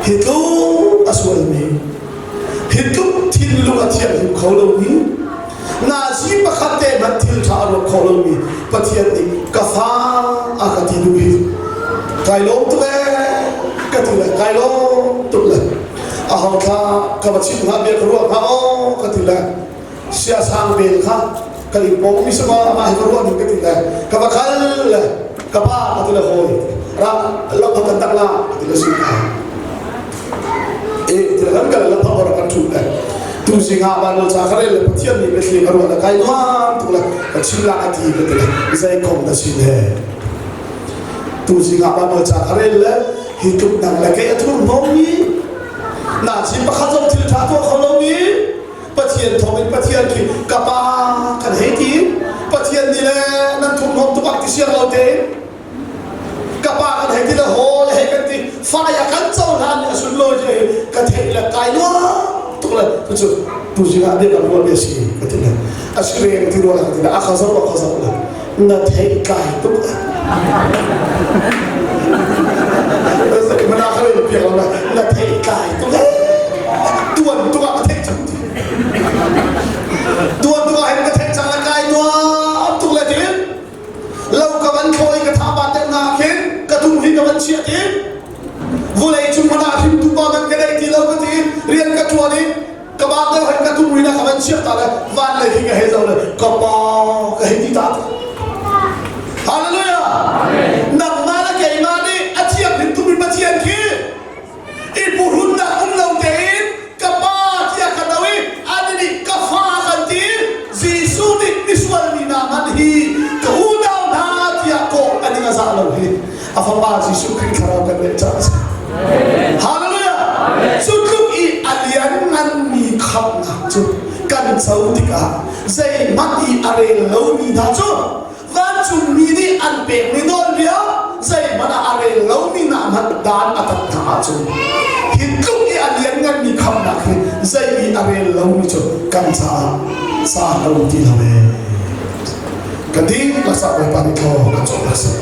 hi tluk a sualmi hi tluk thinlung a thianghlim kho lomi Nazi pakhat te hmanh thil ṭha a ruat kho lomi Pathian nih ka fa a ka ti duh hi kai lawm tuk ee ka ti le kai lawm tuk le a ho thla ka va chim hnga bia ka ruah hnga aw ka ti le siasang bel kha ka ling pawng mi sama amah hi ka ruah ning ka ti le ka va kal le ka pa ka ti le hawi ra lok kan tak la ka ti le si ka kan kal la phawr kan thu le tu singa Bible ca ka rel le Pathian nih biathli ka ruah le kai nuam tuk le ka chim la ka ti ka ti le zei kong na sin he tu singa Bible ca ka rel le hi tluk nang le kei a thur hnawm mi na sin pakhat zong thil tha tuah kho lo mi Pathian thawng in Pathian khi ka pa kan hei ti Pathian nih le nan thur hnawm tuk ak ti siang lo tein ka pa kan hei ti le haw le hei kan ti fai a kan cohlan ni a sunlawi hi ka theih le kai nuam tuk le cu tu zing ah bia kan ruah bia si ka ti le a si reng ti ruah ka ti le a kha zo a kha zo le na theih tlai tuk mana kha le piak lo na theih tlai tuk le tuan tuk ah ka theih cang ti tuan tuk ah hin ka theih cang le kai nuam tuk le ti Lo ka van thlaw i ka thapa deuh hna khin ka tum hi ka van chiah i vulei cung hmanh ah hrimtu pa man ka nei ti lo ka ti rian ka ṭuan i ka ba deuh hin ka tum ri na ka van chiah ta le van lei hi ka hei zoh le ka pa ka hei ti ta. Hallelujah! Nangmah le keimah nih a thiang hrim tum in Pathian khi i purhunnak um lo tein ka pa tiah kan auh i anih nih ka fa kan ti. Jesuh nih misual mi hna hmanh hi ka unau hna tiah kawh an ing a zah lo hi a fapa Jesuh Khrih thlarau kan ngeih caah a si. Hallelujah! Cu tluk i a liannganmi khamhnak cu kan co tikah zeihmanh i a rel lomi hna cu Vancungmi nih an pekmi nawlbia zeihmanh ah a rel lomi hna hmanh dan a tat hna ahcun hi tluk i a liannganmi khamhnak hi zei i a rel lomi cu kan caah caan a um ti lo ee. Kan dihlak Bawipa nih thaw kan cawm hna seh.